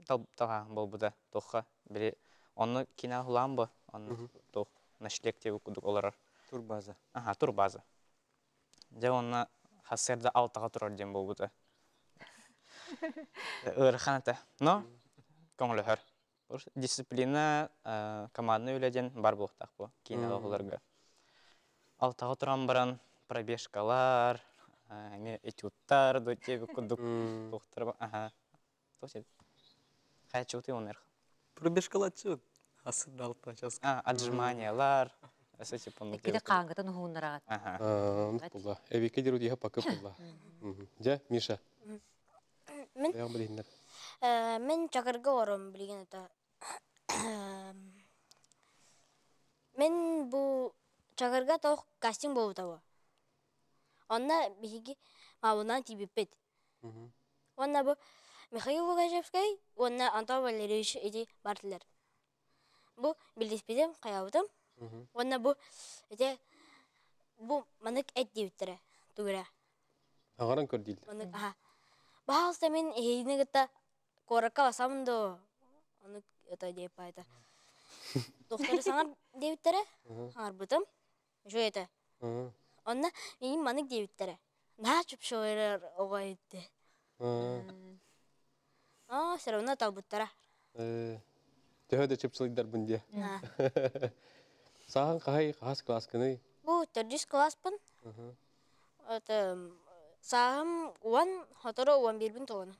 таҕаһын буолбута туохха били онно киинэ уһулаан бу онно туох ночлег диэбит курдук олорор. Турбаза. Аха, турбаза. Дьэ уонна сарсыарда алтаҕа турар диэн буолбута. Ыарахан этэ. Но көҥөлөһөр. Дисциплина, командный үлэ диэн бар буолуохтаах бу киинэҕэ уһуларга. Алтаҕа туран баран пробежкалар, эмиэ этюдтар диэбит курдук туохтар аха хайаччыбытый оннук. Пробежкалаччыбыт асырда алта час. Отжиманиялар, өсө типа Иккити хаангытын уһууннараҕат. Ага. Була. Эбикке дирудиха пакы була. Дьэ, Миша. Мин Бэйэҥ билиһиннэр. Мин Чакырга олором билигин это Мин бу Чакырга тоох кастинг буолбута буо. Онно биһиги маабынан тиийбиппит. Уонна бу Михаил Лукашевскай уонна Антон Валерьевич ити бардылар. Бу билиспитим, хайаабытым. Уонна бу ити бу маннык эт диэбиттэрэ тугура. Аҕаран көр дииллэр. Маннык аха. Баһаалыста мин эһигини кытта куоракка басамын дуо? Ону это диэппайта. Докторы саҥар диэбиттэрэ. Саҥарбытым. Үчүгэй этэ. Онно миигин маннык диэбиттэрэ. Наһаа чупшуойар оҕо иһитти. Аа, все равно талбыттара. Төһө да чыпсылыйдарбын диэ. Сааһын хаһай хаһас кылааскыный? Бу төрдүс кылааспын. Это сааһым уон, сотору 11-бин толону.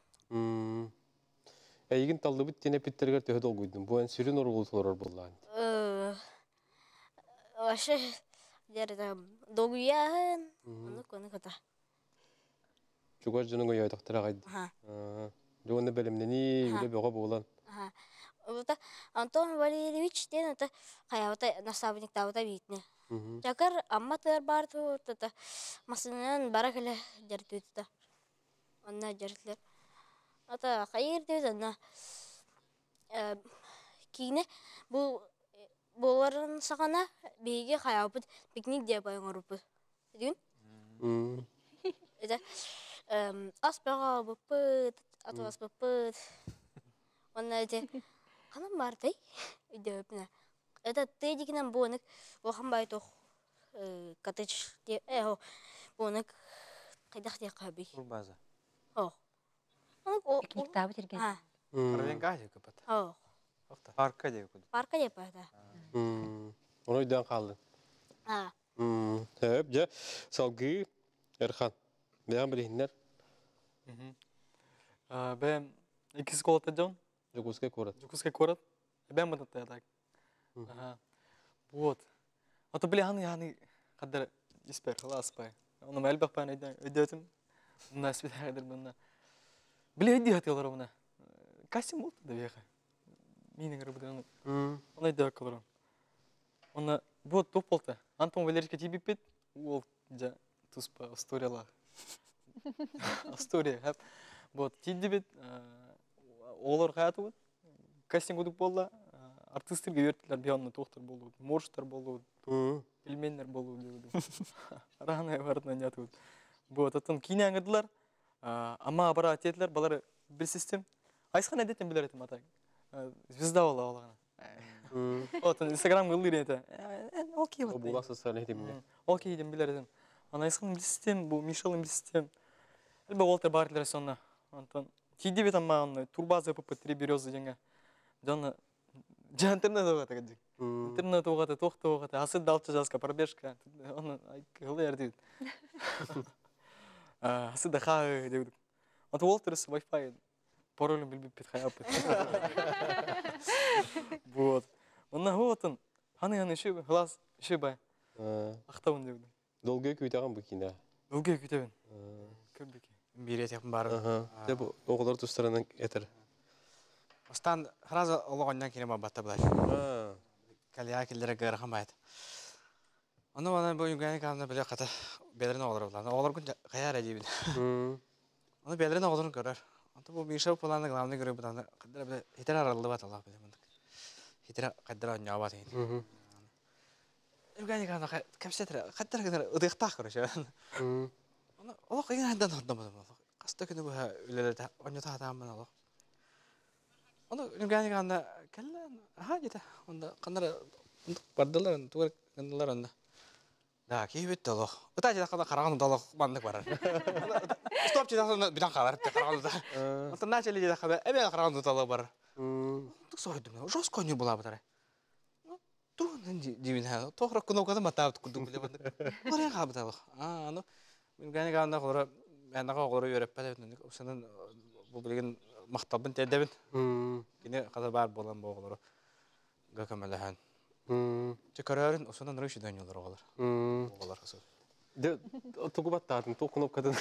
Эйигин таллыбыт диэн эпиттэригэр төһө долгуйдум? Бу эн сүрүн оруолу толорор буоллаҕын. Вообще, где-то долгуйаһын, оннук оннук ата. Чугас дьонуҥ өйөөтөхтөрө аҕай. Дьэ уонна бэлэмнэнии, үлэ бөҕө буолан. Ата Антон Валерьевич диэн ата хайаабыта наставниктаабыта биитинэ. Чакыр Амма тыар баар тута массыынанан бара кэлэ дьэрдүүтэ. Онно дьэртлэр. Ата хайыыр диэбит онно киинэ бу буоларын саҕана биһиги хайаабыт пикник диэн оҥорбуппут. Бүтүн. Это ас бөҕө буолбуппут, атыласпыппыт. Уонна ити ханан баартай өйдөөбүппүнэ. Это тыа диэкинэн буонык улахан баай туох коттедж диэ буонык хайдах диэххэ сөбүй? Турбаза. Ох. Пикниктаабыт ирген. Парвенка диэки бат. Ох. Парка диэки. Парка диэки да. Ону өйдөөн хааллын. Сөп, дьэ, салгыы Эрхан. Бэйэҥ билиһиннэр. Бэйэм иккис школата дьон. Дьокуускай куорат. Дьокуускай куорат. Эбэм бытатта так. Ага. Вот. А то били ханы ханы хаддар испер халаспай. Оны элбэх пан өйдөтүм. Мына спитагыдыр мына. Били өйдүү хатылар мына. Костюм болду да бияка. Минең ырбыдыгын. Оны өйдөк кылырым. Оны вот топ болду. Антон Валерьевичке тийбиппит. Ол жа туспа историялар. История хап. Вот тиийдибит, оҕолор хаатыбыт. Кастинг кудук буолла. Артистарга үөртүлэр биһи онно туохтар буоллубут, моржтар буоллубут, пельменнер буоллубут диэбит. Араанай барытынан ятыбыт. Вот, оттон киинэ аңырдылар, ама аппарат диэтилэр, балары билсистим. Айысхан эдеттен билер этим ата. Звезда буолла олагана. Отон Инстаграм ыллыыр этэ. Ол киһи Була социальный тимне. Ол киһи билер этим. Ана Айысхан билсистим, бу Мишелин билсистим. Элбэ Уолтер бар сонна. Антон тиийдибит амма турбаза ПП Три березы деңге. Жана жа интернет оғата кадик. Интернет оғата, тоқты оғата, асы далчы жазка, пробежка. Оны кылы эрдибит. Асы да ха дедик. Антон Уолтер с Wi-Fi паролын билбеппит хаяппыт. Вот. Онна хуотын ханы ханы ши глаз ши бай. Ахтабын дедик. Долгы күтәгән бу кино. Долгы күтәбин. Көрбүк. Бире тек бар. Де бу оҕолор тустарынан этер. Остан сразу олоҕонньон кине бабатта булар. Калия киллere гырхан байт. Оны бана бу юганы камна биле ката белерин оҕолор булар. Оҕолор күн каяр эдибин. Оны белерин оҕолорун көрөр. Онто бу Миша планы главный көрөр буланы каддара биле хитер аралды бат Аллах биле мындык. Хитер каддара онья бат ин. Юганы камна кепсетре каддара каддара ыдыктак көрөшө. Оны олох ген хайдан хордом бу. Каста күнү бу үлелерде онья таатаамын олох. Оны юганы камна келле аха жете. Онда кандара бардылар тугар кандылар онда. Да, кийбит олох. Ыта жете када караган олох мандык барар. Стоп жете када битан калар караган да. Онда начали жете када эбе караган олох барар. Тук сойдум. Жестко не була батар. Ту дибин ха. Тохра кнопкада матап кудум биле бандык. Баран кабыт олох. А, аны мен гани ганда холора мен ага холора үйрөппөт. Ошонун бу билген мактабын тедебин. Кине када бар болан бу оголоро. Гакамалахан. Чекарарын ошонун рышы дөньялар оголор. Оголор хасыр. Де тугу баттаатын ту кнопкадан.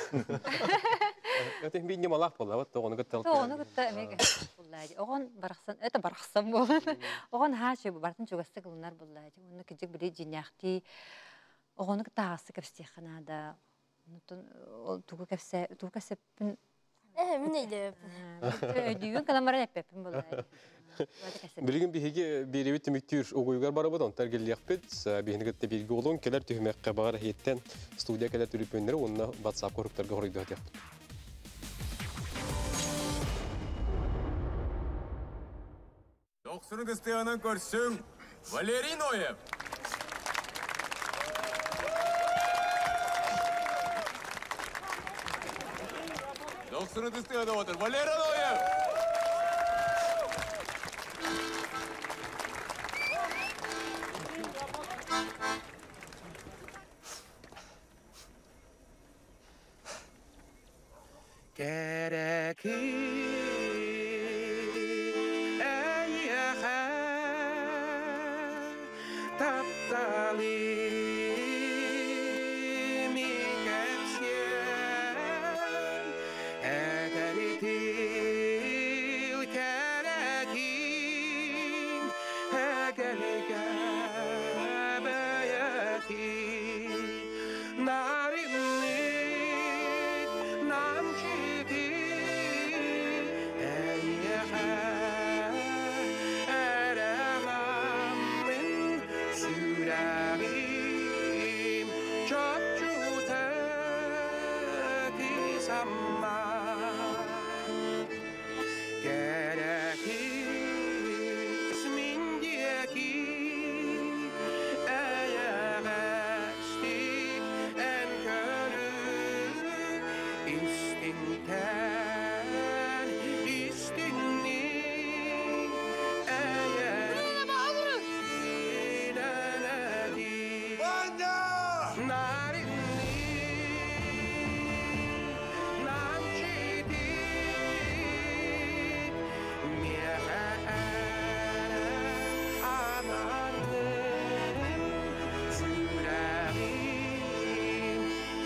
Өтө бин немалах болла, вот тогону көттел. Тоғону кытта эмеге буллаади. Оҕон барахсан, это барахсан буолан. Оҕон хаачы бартын чугасты кылынар буллаади. Онну кижик били жиняхти. Оҕону кытта аасы кэпсиэхханаада. Онутун ол тугу кэпсе, тугу кэсеппин Мин өйдөп. Өйдүүгүн каламаран эппеппин буллаади. Билигин биһиги биирибит түмүктүүр угуйгар барабыт, онтар келлиэхпит, биһини кытта бииргэ олуҥ, кэлэр түһүмэххэ баҕар иһиттэн студия кэлэр түрүппүннэри уонна WhatsApp хоруктарга хоруйдуһатыахпыт. Дохсунун кыстыганын көрсүң Валерий Ноев. Дохсунун кыстыганы отыр Валерий Ноев. Кереки эйэхэ тапталы микепсиэн этэритил керекин эгэлигэ бэйэтин наринник намчити эйэхэ эрэламмын сүрэгим чопчута кисамма Керекис миндиэки эйэҕэстик эн көрү истинтэн истинник эйэҕинэнэди наринник намчити миэхэ ананным сүрэгим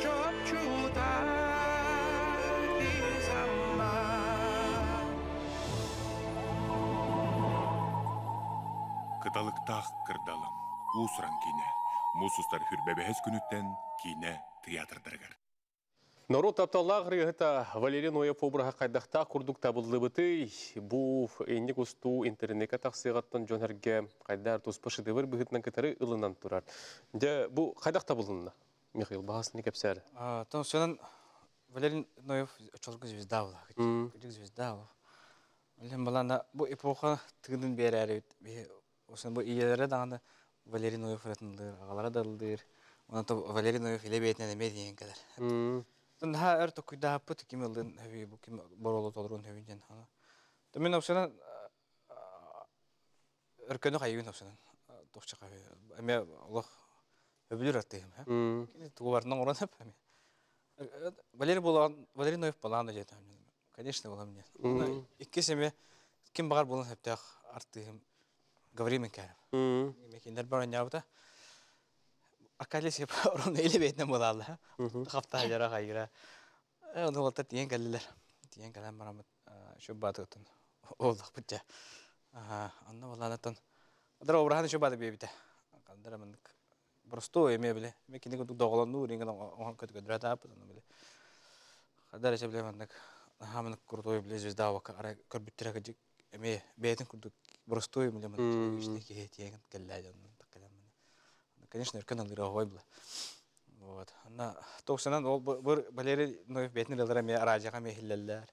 чопчута кисамма. Кыталыктаах кырдалым. Уусуран кине. Муус устар хүрбэбэһэс күнүттэн кине театрдарыгар. Норуот тапталлаах ырыаһыта Валерий Ноев обраһа хайдахтаах курдук табыллыбытый? Бу инник устуу интернекке тахсыаҕыттан дьон эргэ хайдар туспа шедевр быһыытынан кытары ылынан турар. Дьэ, бу хайдах табылынна? Михаил, баһасыны кэпсээр. Тон сонан Валерий Ноев очолго звезда була. Кыдык звезда була. Билем балана бу эпоха тыынын берәри Осын бу ийэлэрэ даҕаны Валерий Ноев ырытынлыыр, аҕалара да ыллыыр. Онон Валерий Ноев илэ бэйэтинэн эмиэ диэн кэлэр. Наһаа өр токуйдаһаппыт ким ыллыын хөбүй, бу ким боруолу толоруун хөбүй диэн. Мин опсынан өркөнү хайыгын опсынан тохча хөбүй. Эмиэ олох өбүлүр артыһым. Кини тугу барынан оҥорон эмиэ. Валерий Булан, Валерий Ноев балаан дьиэтэ. Конечно, буолам диэн. Иккис эмиэ ким баҕар буолан сөптөөх артыыһым Гаврил Менкяров. Мекиндер бар оонньообута. Аркадий Сеп орон эле бэйэтинэн буолаалла. Хафта жара хайыра. Оны уолтар тиийэн кэллилэр. Тиийэн кэлэн бараммыт шөп баатыгыттан оллахпыт дьэ. Онно буолаанаттан Адара обраһан шөп бааты биэбитэ. Кандара маннык Простой эмиэ биле. Мен кини курдук доҕолоннуур иҥин оҥон көтүгөдүрэ тааппыт ону биле. Хадар эче биле маннык наһаа маннык крутой биле звезда вака арай көрбүттэрэ кыдьык эмиэ бэйэтин курдук простой биле маннык ишне киһи тиэҥин кэллээ дьоннун таккалан Конечно, өркөн алыра оһой була. Вот. Анна токсанан ол бу Валерий Ноев бэйэтин ырыалара эмиэ араадьыйаҕа эмиэ иһиллэллэр.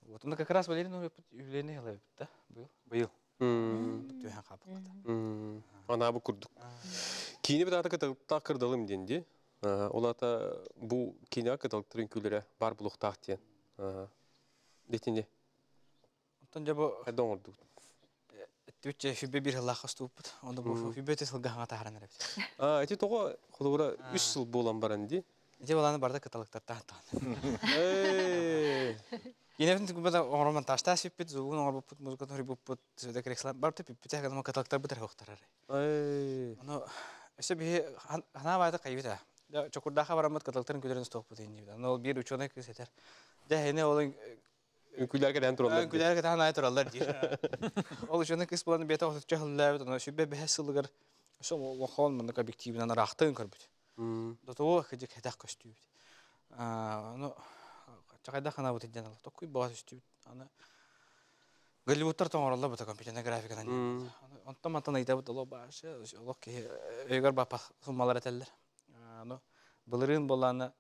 Вот. Онно как раз Валерий Ноев юбилейный ылабыт да быйыл. Быйыл. Түһэн хаалбакката. Анаабы курдук. Киини бытаата кыталыктаах кырдалым диэн ди. Ол ата бу киинэҕэ кыталыктарын күлэрэ бар булуохтаах диэн. Дитини. Оттон дьэ бу хайда оҥордугут? Түччэ хүбэ бир сыллаах хостууппут. Онно бу хүбэ сылга хаҥа таһааран эрэбит. А, ити тоҕо холобура үс сыл буолан баран ди. Ити баланы барда кыталыктартаан таан. Инэбин түгүбэт оҥорон монтажтаа сиппит, звугун оҥорбуппут, музыкатын хоруйбуппут, сөдө крекслан барыта бүппүтэ, кадама кыталыктарбыт эрэ хуохтарар. Ону өссө биһи ханаа баайта хайбыта. Чокурдаахха бараммыт кыталыктарын күлэрин стооппут иннибит. Аны ол биир ученый кыыс этэр. Дьэ, ини ол Үҥкүүлэргэ кэтээн тураллар. Үҥкүүлэргэ кэтээн аайы тураллар диир. Ол ученый кыыс буолан бэйэтэ отучча сыллаабыт, ону сүбэ бэһис сылыгар өссө улахан маннык объективынан ыраахтыын көрбүт. Дотуо кыдьык хэтэх көстүүбүт. Ону чахайда ханабыт диэн токуй баҕа түстүбүт. Аны Голливудтар тоҥороллор бута компьютерная графиканан. Онтон мантан ыйдабыт олох башы олох киһи өйгөр бапа суммалар этэллэр. Аны былырыын буоллаана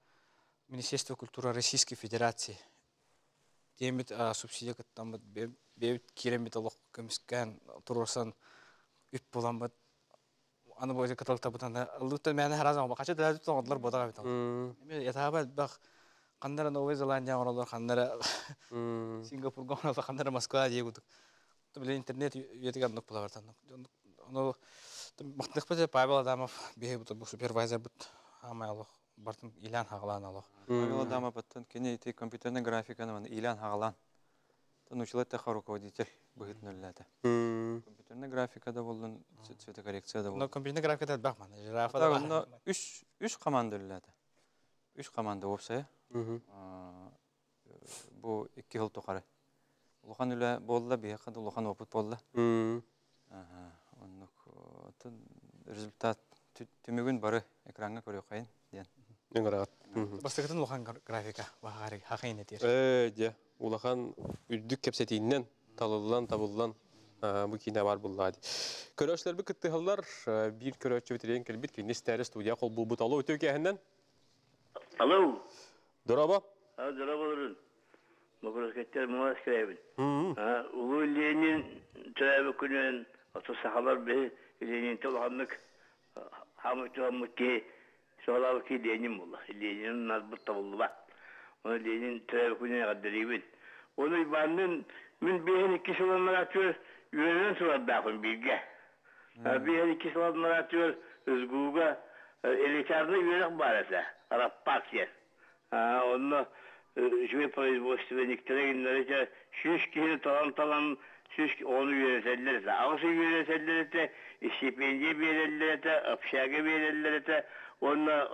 Министерство культуры Российской Федерации диэммит субсидия кыттаммыт бэйэбит киирэммит олох көмүскээн туруорсан үп буламмыт аны бу кыталыктабытын ыллыттан мээнэ харазан хача дэлэдүт оҥордулар буотах эбит эми этаба элбэх ханнара Новая Зеландия оҥороллор ханнара Сингапурга оҥороллор ханнара Москва дии курдук били интернет үйэтигэр оннук була бардан ону махтаныхпыт Павел Адамов биһи бу супервайзербыт хаамай олох бартын илаан хагалаан олох Павел Адамов оттон кини ити компьютерный графиканы маны илаан хагалаан научила теха руководитель быһыытын үлэлээтэ. Компьютерный графика да боллун, цветокоррекция да боллун. Но компьютерный графика элбэх маны. Жирафа да бар. Үс үс команда үлэлээтэ. Үс команда уопсайа. Бу икки сыл тухары. Улахан үлэ буолла, биһиэхэ да улахан опыт буолла. Оннук результат түмүгүн бары экраҥҥа көрүөххэйин диэн. Ыҥыраҕыт. Бастакытын улахан графика хахайын этиэр. Ээ, дьэ, улахан үрдүк кэпсэтииннэн талыллан, табыллан бу киинэ бар буллаа дии. Көрөөччүлэрбит кыттыһаллар, биир көрөөччүбүт илиэн кэлбит, кинини истээри студия холбуубут. Алло, үтүө кээһиннэн. Алло. Дороба. Дороба Бокурускаттар муҥас кэлэбин. Улуу Ленин төрөөбүт күнүнэн ото сахалар биһи Ленинтэ улаханнык хаамыт туһаммыт киһи суолаабыт киһи Ленин буолла. Ленин нарбыт табыллыбат. Ону Ленин төрөөбүт күнүнэн эҕэрдэлиибин. Ону Иванныын мин биэһин икки сылын үөрэнэн турардаахпын бииргэ. Биэһин икки сылын СГУ-га элитарнай үөрэх баар этэ, Раппак диэн. Онно үчүгэй производственниктэрэ кинилэри дьэ сүүс киһини талан-талан сүүс оҕону үөрэтэллэр этэ. Аҕыс ый үөрэтэллэр этэ, стипендия биэрэллэр этэ, общага биэрэллэр этэ уонна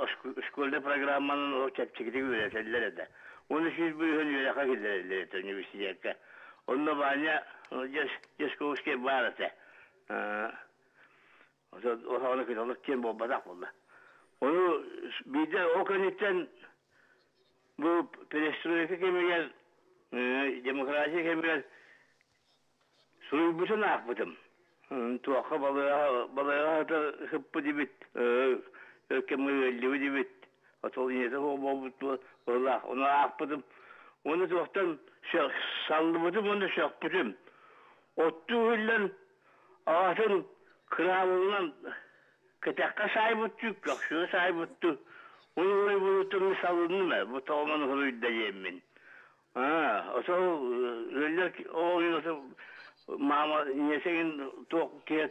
школьнай программанан олох чэпчэкитик үөрэтэллэр этэ. Уонна сүүс бырыһыан үөрэххэ киллэрэллэр этэ университекка. Онно Ваня Дьячковский баар этэ. Оһоҕону кыталык диэн буолбатах буолла. Ону биирдэ ол кэнниттэн Бу перестройка кэмигэр, демократия кэмигэр суруйбутун аахпытым. Туохха балыыһа сыппыт эбит, өр кэмҥэ ыалдьыбыт эбит. Отол ийэтэ суох буолбут быһыылаах. Ону аахпытым. Уонна туохтан саллыбытым уонна сөхпүтүм. Оттуу иһиллэн аҕатын кыраабылынан кэтэххэ саайбыттыы, көхсүгэ саайбыттыы. Уйгуй булутун салынным ээ, бу тоҕо маны суруйда диэммин. Ошол ыаллар оҕо мама ийэсэгин туох киһи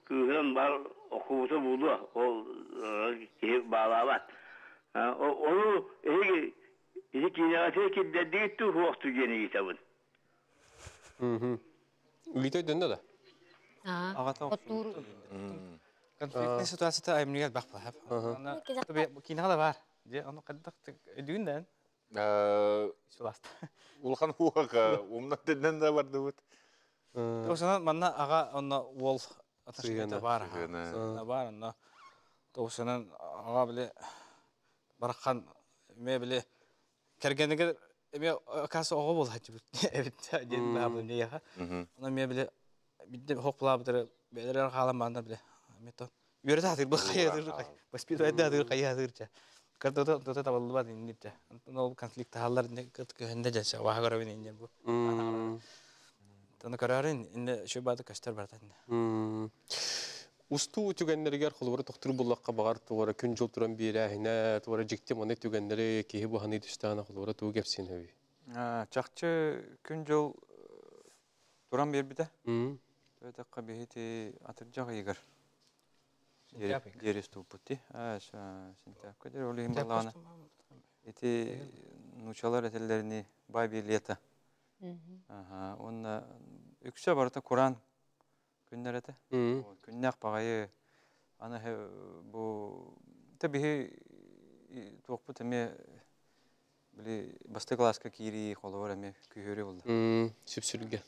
кыыһыран бар окуубута буолуо ол киһи баалаабат. Ону эһиги ити киинэҕэ киллэрдигит дуу суохтуу диэн ыйытабын. Ыйыта өйдөннө да? Аҕата Конфликтный ситуацията айымньыга элбэх баар. Киинэҕэ да баар. Дьэ, ону хайдах өйдүүн да Суласта. Улахан уоха умна тэннэн да бардыбыт. Осана манна аҕа онно уол аташката бар. Бар онно. Тоусанан аҕа биле барахан ме биле кэргэнигэр эмиэ оказывается оҕо буолааччыбыт эбит диэн баабын миэхэ. Онон эмиэ биле бидде хох булаабытары бэйэлэрэ хаалан бааннар биле. Эмиэ тон үөрэтэ сатыыр бу хайыатыр воспитывать атыыр хайыатыр чэ. Кырдыта тута табыллыбат иннир чэ. Онтон ол конфликт таһаллар көһүндэ дьэ ваха көрөбүн иннир бу. Тону көрөөрүн инне үчүгэй бааты көстөр барата инне. Устуу түгэннэригэр холобура тохтуур буллахха баҕар туора күн-дьыл туран биэрээһинэ, туора дьикти маннык түгэннэри киһи быһаныы түстэҕинэ холобура тугу кэпсиэн сөбүй? Чахчы күн-дьыл туран биэрбитэ. Төтөххө биһити атырдьах ыйыгар диэри устууппут дии. Сентябрь диэри ол иһин буоллаҕына ити нуучалар этэллэринии бабье лето. Уонна үксэ барыта кураан күннэр этэ. Күннээх баҕайы аны бу биһи туохпут эмиэ били бастакы кылааска киирии холобур эмиэ күһүөрү буолла. Сүпсүлгэ.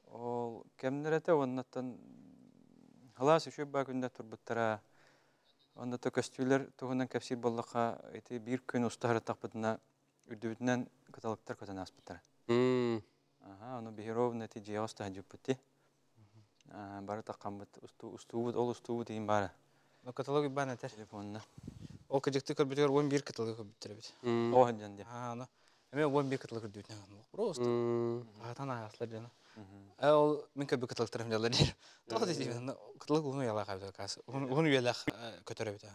Ол кэмнэр этэ уоннаттан халаас үчүгэй баа күндэ турбуттара. Онно көстүүлэр туһунан кэпсиир буоллахха ити биир күн уста сырыттахпытына үрдүбүтүнэн кыталыктар көтөн ааспыттара. Аха, ону биһи ровно ити дьиэҕэ уста сылдьыбыппыт дии. Бары таххаммыт устуубут, ол устуубут иһин баара. Но каталог баан этэр. Телефонна. Ол кыдьыкты көрбүтүгэр 11 каталог көрбүттэр эбит. Оо дьэн дии. Аа, ону эмиэ 11 каталог көрдүүтүнэн просто. Аатан ааслар дьоно. Ол мин көрбүт каталогтарым дьаллар диир. Тоҕо дии каталог уһун үйэлээх эбит каас. Уһун үйэлээх көтөр эбит.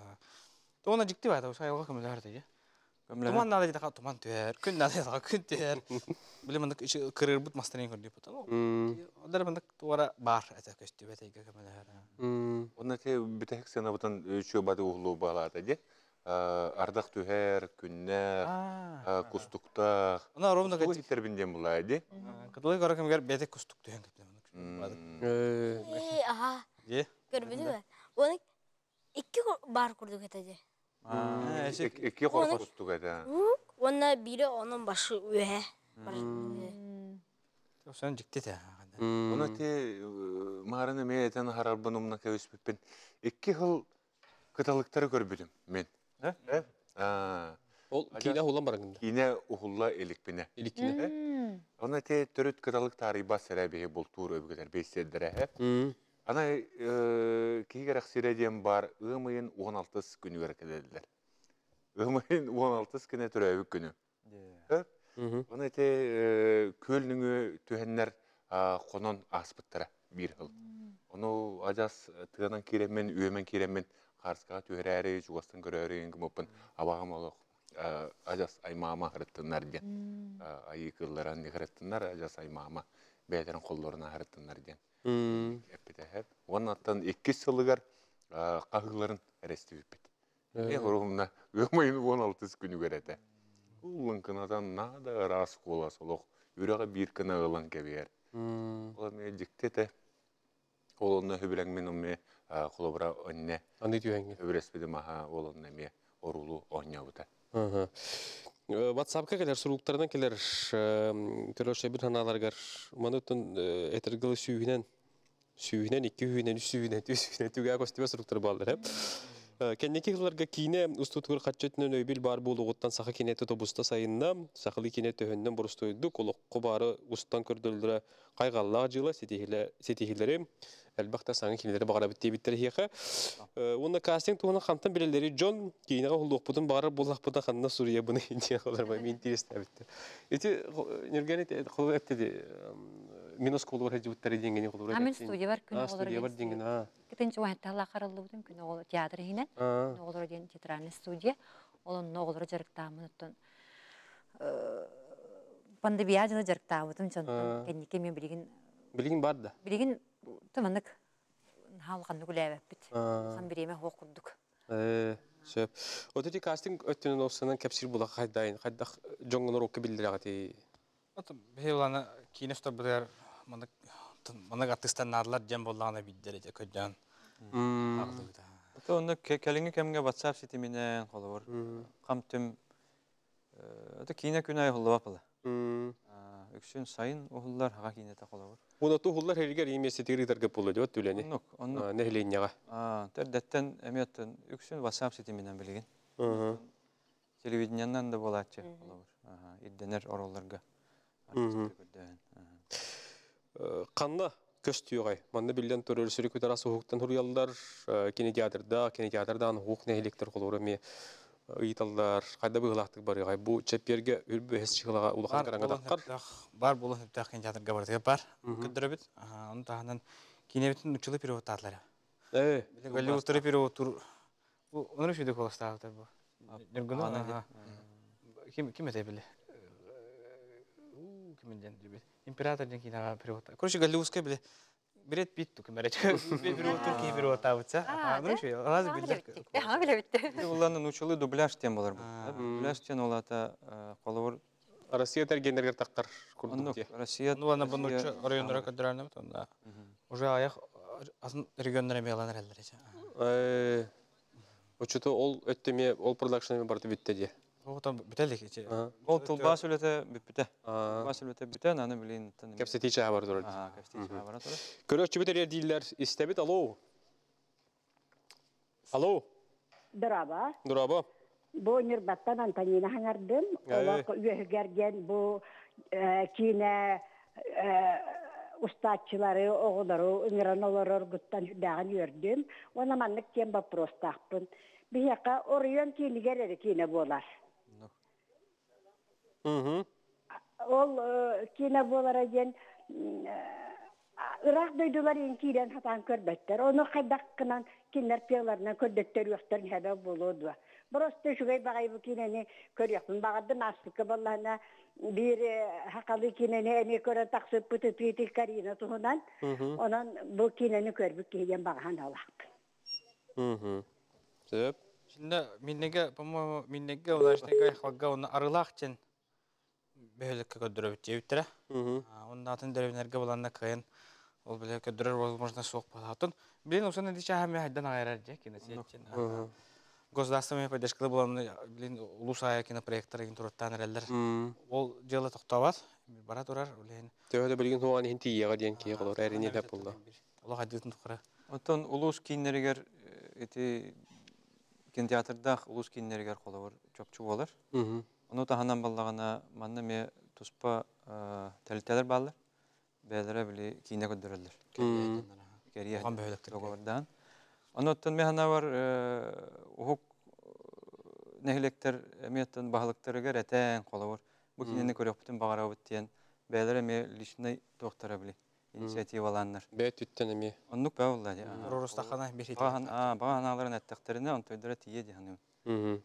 Тоҕо дьикти баата, айылҕа көмөлөһөр дии. Туман наада диэтэххэ туман түһэр, күн наада диэтэххэ күн түһэр. Били маннык кырыырбыт мастарын көрдүүппүт. Ондар маннык туора бар этэ көстүбэт эйгэ көмөлөһөр. Онно те бүтэһик сыанабытын үчүө бады уһулуу баалаата ди. Ардах түһэр, күннээх, кустуктаах. Она ровно Кустугу хиттербин диэн булаа ди. Кытылы көрө кэмигэр бэйэтэ кустук түһэн кэптэ. Аха. Дии. Көрбүтү Оны икки бар курдук этэ дии. Икки хор кустук этэ. Уонна биирэ онон башы үөһэ. Сон дьикти этэ. Оны те маарын эмиэ этэн аһарарбын умна кэбиспиппин. Икки хыл кыталыктары көрбүтүм мен. Ол киинэ уһуллан бараҥында. Киинэ уһулла иликпинэ. Иликкинэ. Оны те төрүт кыталык таарыйбас эрэ биһи бултуур өбүгэлэр бейсиэрдэрэ. Ана киһи кэрэхсиирэ диэн баар ыам ыйын 16 күнүгэр кэлэллэр. Ыам ыйын 16 күнэ төрөөбүт күнү. Оны ити күөл нөҥүө түһэннэр хонон ааспыттара биир сыл. Ону адьас тыанан киирэммин, үөмэн киирэммин хаарыскаҕа түһэрээри, чугастан көрөөрү гыммыппын абаҕам олох адьас аймаама ырыттыннар диэн. Айыы кыылларын ыһырыттыннар, адьас аймаама бэйэлэрин холлорун аһырыттыннар диэн эппитэ. Уоннаттан иккис сылыгар хаһыыларын эрэстибиппит. Эх, уруһумна ыам ыйын 16 күнүгэр этэ. Уллуҥкынатан наада ыраас куолас олох үрэҕи биир гына ылан кэбиһэр. Ол эмиэ дьикти этэ. Ол онно сөбүлэҥмин эмиэ холобура онне Аны түһэҥҥин. сөбүлэспитим аһа ол онно эмиэ оруулу оонньообута. WhatsApp-ка кэлэр суруктарынан кэлэр көрөөччүбүт санааларыгар маны оттон этэргылы сүүһүнэн сүүһүнэн, икки сүүһүнэн, үс сүүһүнэн, үс сүүһүнэн түгээ көстүбэ суруктар бааллар. Кэнники сылларга киинэ устуутугар харчы өттүнэн өйөбүл баар буолуоҕуттан саха киинэтэ тобуста сайынна, сахалыы киинэ төһөннөн боростуойдук олоххо баары устан көрдөрөллөрө хайҕаллаах дьыала, ситиһиилэри элбэх да саҥа киинэлэри баҕарабыт диэбиттэр эһиэхэ. Уонна кастинг туһунан хантан билэллэри дьон киинэҕэ уһуллуохпутун баҕарар буоллахпытына ханна суруйабыный диэн олорбо мин интереснээбиттэр. Ити Ньургэн холобур этти мин оскуолабар сылдьыбыттар диэҥҥини холобур А мин студиябар күн А оҕолоро студиябар диэҥҥин аа. Кытынчы уһатталла хараллыбытым күн оҕоло театр иһинэн күн оҕолоро диэн театральная студия. Ол онно оҕолоро дьарыктааммын оттон пандемия дьыла дьарыктаабытым дьонтон кэнники мен билигин Билигин бар да? Билигин тыманнык наһаа улаханнык үлээбэппит. Улахан бириэмэ суох курдук. Сөп. Вот эти кастинг өттүнэн олсанан кэпсиир була хайдайын хайдах дьоҥҥо норуокка биллэрэҕитий? Биһи улаана киинэ устарбытыгар маннык маннык артыыстар наадалар диэн буоллаҕына биирдэр ити көрдөөн аҕаллыбыта. Ото онно кэлиҥҥи кэмҥэ WhatsApp ситиминэн холобур хам-түм Это киинэ күн аайы уһуллубат була. Үксүн сайын уһуллар, хаха киинэтэ холобур. Унату уһуллар хэригэр имиэстэтигэр ыытарга буолла диэт түлэни. Оннук, оннук. Нэһилиэнньэҕэ. Төрдөттөн эмиэттэн үксүн WhatsApp ситиминэн билигин. Телевидениеннан да буолааччы холобур. Ирдэнэр ороллорго. Көрдөһөн. Ханна көстүөҕэй? Манна биллэн турар сүрү күтарас уһуктан хуруйаллар, кинотеатрда, кинотеатрдаан уһук нэһилиэктэр холобура эмиэ ыйыталлар, хайда быһыылаахтык барыаҕай? Бу чэппиэргэ үрбэһэс чыһылаҕа улахан караҥа таххар. Бар буолан сөптөөх кинотеатрга барытыгар бар. Көрдөрөбүт. Ону таһынан киинэбитин нуччалыы переводтаатылар. Голливудтары переводтуур бу ону үчүгэй куоластаабыта бу. Ньургуну ким ким этэй били? Ким диэн дибит. Император диэн киинэҕэ перевод. Короче, голливудскай били Бред Питт тукум эрэ. Переводтуур киһи переводтаабытса. Ну үчүгэй. Алаас биллэр. Аха билэбит. Улаана нучалы дубляж тем болар бу. Дубляж тен ол ата холобур Россия тергеннергер тахтар курдук дии. Россия Ну ладно, бу нучча оройоннора көрдөрөнөбүт онда. Уже аяк атын регионнар эми алан эрэллэр эче. Оччото ол өттөме ол продакшн барыта бүтте дии. Оҕотон бүтэлик ичи. Ол тылбаас үлэтэ бүппүтэ. Тылбаас үлэтэ бүтэн, аны билин Кэпсэтии чааһа бар турар. Кэпсэтии чааһа бара турар. Көрөөччүбүт эрэр дииллэр, истэбит, алло. Алло. Дорообо. Дорообо. Бу Ньурбаттан Антонина хаҥардым. Олох үөһүгэр диэн бу киинэ устааччылары, оҕолору ыҥыран олороргуттан сүрдээҕин үөрдүм. Уонна маннык диэн боппуруостаахпын. Биһиэхэ оройуон киинигэр эрэ киинэ буолар. Ол киинэ буолара диэн ыраах дойдулар иин киирэн сатаан көрбөттөр. Ону хайдах гынан кинилэр тыаларынан көрдөттөрүөхтэрин сөбө буолуо дуо? Просто үчүгэй баҕайы бу киинэни көрүөхпүн баҕардым. Ааспыкка буоллаҕына биир сахалыы киинэни эмиэ көрөн тахсыппыт ытыы Карина туһунан. Онон бу киинэни көрбүт киһи диэн баҕаһан алаахпын. Сөп. Şimdi Миннеге, по-моему, Миннеге, удачныйга халга оны арылаах ден бөһөлөккө көрдөрөбүт диэбиттэрэ. Онно атын дөрөбүнэргэ буланна кыайан ол биле көрдөрөр возможно суох буолаатын. Билин усан эди чааһа хайдан аҕайрар дьэ киносетчен. Государственная поддержка буланны билин улус аайы кинопроекттар эгин туруттаан эрэллэр. Ол дьыала тохтообот. Бара турар билин. Төһө да билигин хуан иһин тиийэҕэ диэн киһи холор эрини да булла. Олох айдыытын тухары. Оттон улуус кииннэригэр ити кинотеатрдаах улуус кииннэригэр холобур чопчу буолар. Ону таһынан баллаҕына манна эмиэ туспа тэрилтэлэр бааллар. Бэйэлэрэ били киинэ көрдөрөллөр. Кэрийэ договордаан. Ону оттон мен санаабар уһук нэһилиэктэр эмиэ оттон баһылыктарыгар этээн холобур бу киинэни көрүөхпүтүн баҕарабыт диэн бэйэлэрэ эмиэ личный туохтара били инициативалааннар. Бэйэ түттэн эмиэ. Оннук баа буолла дии. Рорустахана бир Баҕа анааларын эттэхтэринэ онтойдоро тиийэ дии саныыбын.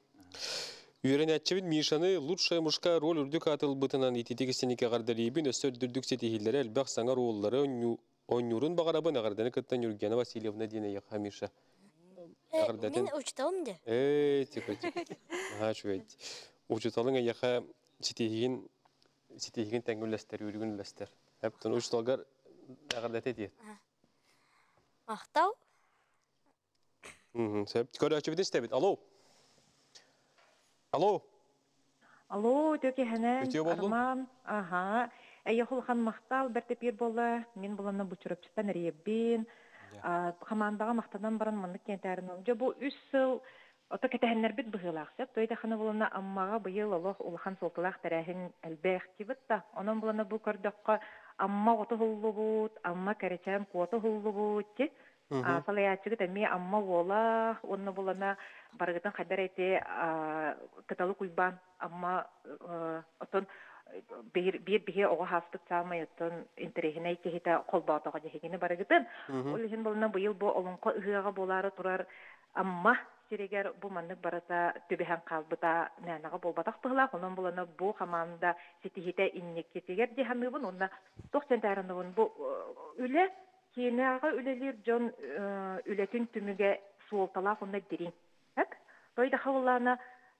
Үөрэнээччибит Мишаны лучшая мужская роль үрдүк аатылбытынан ититик истиник эҕэрдэлиибин, өссө үрдүк ситиһиилэри, элбэх саҥа оруоллары оонньуурун баҕарабын, эҕэрдэни кытта Нюргена Васильевна диэн эйиэхэ, Миша. Эҕэрдэтин. Мин учууталым де. Ээ, тихо, тихо. Наһаа үчүгэй. Учууталыҥ эйиэхэ ситиһиигин ситиһиигин тэҥҥэ үллэстэр, үөрүүгүн үллэстэр. Эптэн учууталгар эҕэрдэтэ диэ. Махтал. Сөп. Көрөөччүбүт истэбит. Алло. Алло. Алло, төкеһэнэн, Үтүө боллун. Арман, аха. Эйэ улахан махтал бэртепир болла. Мин буланна бу чурапчыттан эрийэбин. Хамаандаҕа махтанан баран маннык киэнтээрин дьэ бу үс сыл ото кэтэһэннэрбит быһыылаах сөп. Той хана булана Аммаҕа быйыл олох улахан суолталаах тэрээһин элбэх тибит та. Онон булана бу көрдөххө Амма оҕото уһуллубут, Амма кэрэчээн куота уһуллубут ти. Салайааччыгыт эмиэ Амма уола, онно булана барыгытын хайдар эти кыталы куйбаан Амма отон биир биир биһи оҕо хааспыт саамай оттон интэриэһинэй киһитэ холбоотоҕо дьиһигини барыгытын. Ол иһин булана быйыл бу олоҥхо ыһыаҕа буолаары турар Амма сиригэр бу маннык барыта түбэһэн хаалбыта мээнэҕэ буолбатах быһылаах. Онон булана бу хамаанда ситиһитэ инникитигэр дии саныыбын. Онно туох дьэн бу үлэ киинэҕэ үлэлиир дьон үлэтин түмүгэ суолталаах онно дириҥ. Той да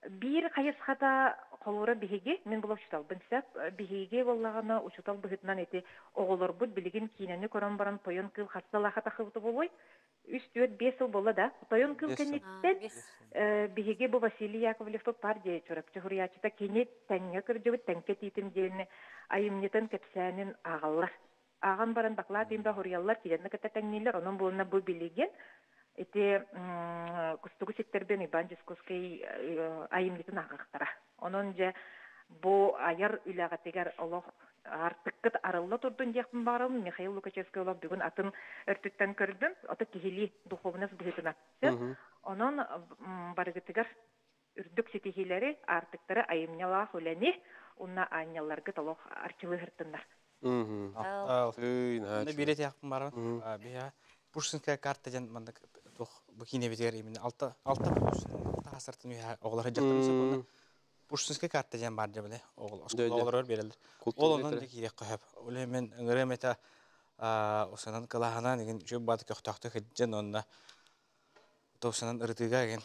биир хайысхата холуура биһиги, мин була учуталбын сеп, биһиги боллагана учутал быһытынан эти оҕолорбут билигин киинэни көрөн баран тойон кыыл хасталаха тахыбыты болуй. Үс, түөрт, биэс сыл болла да. Тойон кыыл кэнниттэн биһиги бу Василий Яковлев пар дии чурапчы хуруячыта кини тэҥҥэ кырдьыбыт тэҥкэ тиитин диэни айымньытын кэпсээнин ааҕаллар. Ааҕан баран баклаат имбэ хуруйаллар киирэнне кытта тэҥнииллэр. Онон буолна бу билигин ити кустугу ситтербен Иван Дискускай айымньытын ааҕахтара. Онон дьэ бу айар үлэҕэтигэр олох артыккыт арылла турдун диэхпин баарым Михаил Лукачевский олох бүгүн атын өртүттэн көрдүм. Ото киһили духовность быһытына. Онон барыгытыгар үрдүк ситиһиилэри, артыктары айымньалаах үлэни, уонна аанньалларгыт олох арчылыһыртыннар. Аны билет яқпын баран. Биһа Пушкинская карта ден мандык туох бу кине битер именно алта алта алта хасартын үйә оҕолор жактан сөп Пушкинская карта ден бар дебеле оҕол оҕолор берелер. Ол онон да кирек көһөп. Оле мен ыңырым эте осанан кылаһанан деген чөп баты көктөктө хеджен онна тосанан ырытыга ген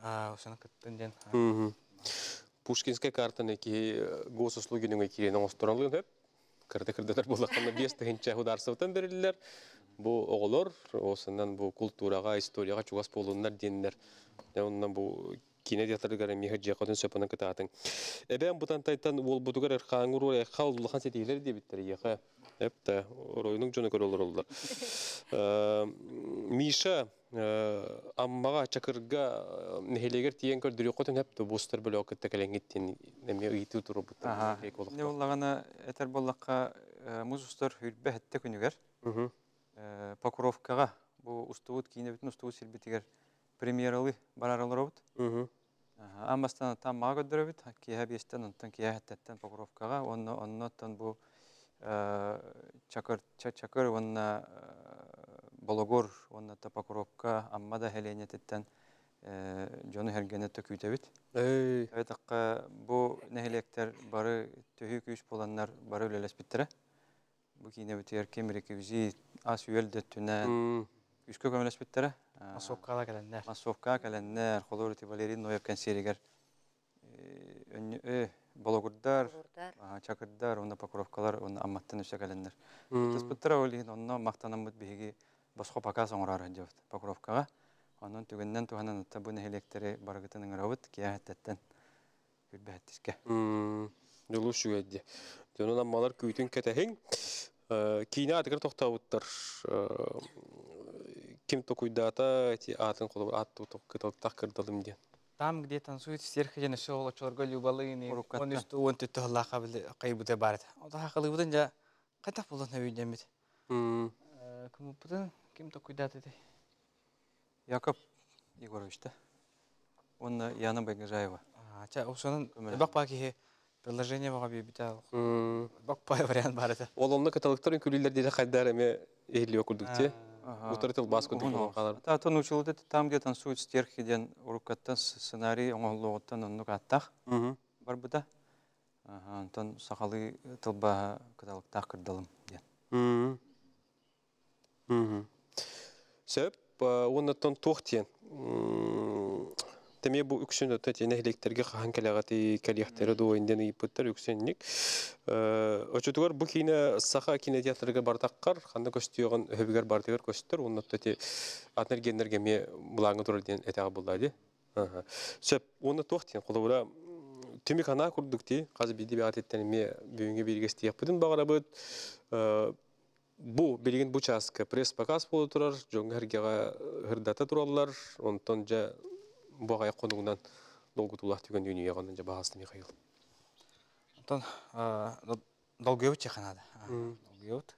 осанан кыттын ден. Пушкинская картаны ки госуслуги нүҥэ киирэн оҥосторон хөп. Кырды кырдылар буллаххана 5 тыһыынча хударсыбытан берилер. Бу оҕолор осынан бу культурага, историяга чугас болуннар диэннер. Оннан бу кине театрыгар эмиэ жекотун сөпөнөн кытаатын. Эбээн бутантайтан уолбутугар эрхааңур эхал улахан сетиилер диэбиттер иэхэ. Эпте оройунуң жону көрөлөр оллар. Миша Аммаға Чакырга нехелегер тиен көрдүрү хотун хепте бустар бөлө кытта келеңиттен эме ыйтыы турубуттар. Не боллагана этер боллакка муз устар хүрбе хетте күнүгер. Покровкага бу устубут кийинебитин устубут силбитигер премьералы бараралар обут. Аммастан там мага көдөрөбүт, киһэ биэстен, онтон киһэ хеттеттен Покровкага, онно онноттон бу Чакыр Чакыр онна Бологор, онна та Покровка, Амма да хеленететтен жону хергене төкүтебит. Айтакка бу нехилектер бары төһүү күүс боланнар бары үлелеспиттере. Бу кийинебитигер ким реквизит, ас үөл дөттүнэн күскө көмөлөспүттере. Массовкала кәләннәр. Массовка кәләннәр, холор Валерий Ноев консеригер Бологурдар, Чакырдар, онна Покровкалар, онна Амматтан өсө кәләннәр. Тыспыттара олин, онна мактанаммыт биһиги босхо показ оңорар дьобут Покровкага. Онон түгеннен туһанан атта бу нэһилиэктери барыгытын ыңырабыт, киэһэттеттен күрбэһэттиске. Жолу шүгәдде. Жонун аммалар күүтүн кэтэһиң. Кийне атыгар тохтаабыттар. Ким токуйдаата эти атын колу ат кыталыктах кырдалым диэн. Там, где танцует стерха ден өсө олочорго любалыны, он үстү он төттө халлаха биле кайбыта барат. Ота хакылыбытын жа кайтак болон өйдемит. Ким бутын ким токуйдаата эти? Яков Егорович да. Онна Яна Байгажаева. Ча осонун бак баки предложение бага бибита. Бак пай вариант бар это. Ол онно кыталыктарын күлүлөр дире хайдар эме эхли окурдук те. Утары тыл бас күндүк болон калар. Та учил это там, где танцуют стерхи ден уруккаттан сценарий оңоллоғуттан оннук аттах бар быта. Антон сахалы тылба кыталыктах кырдалым ден. Сөп, оннотон туох тиен. Теме бу үксүн өтө тиен электерге хахан келегати келиэхтери дуу инден ыйыппыттар үксүнник. Очутугар бу кине саха кинотеатрга бартаккар, ханда көстүйөгөн өбүгөр бартыгар көстөр, оннотто ти атнер геннерге ме булаңы турар диэн этега булла ди. Сөп, онно туох тиен холобура түмүк ана курдук ти, казы биди баат эттен ме бүгүнгө биргестиякпытын багарабыт. Бу билигин бу чааска пресс-показ буола турар, дьоҥҥо эргэҕэ ырдата тураллар, онтон дьэ бу аҕыйах хонугунан долгутуулаах түгэн үүнүйэҕин онон дьэ баһаалыста Михаил. Онтон долгуйабыт чехе наада. Долгуйабыт.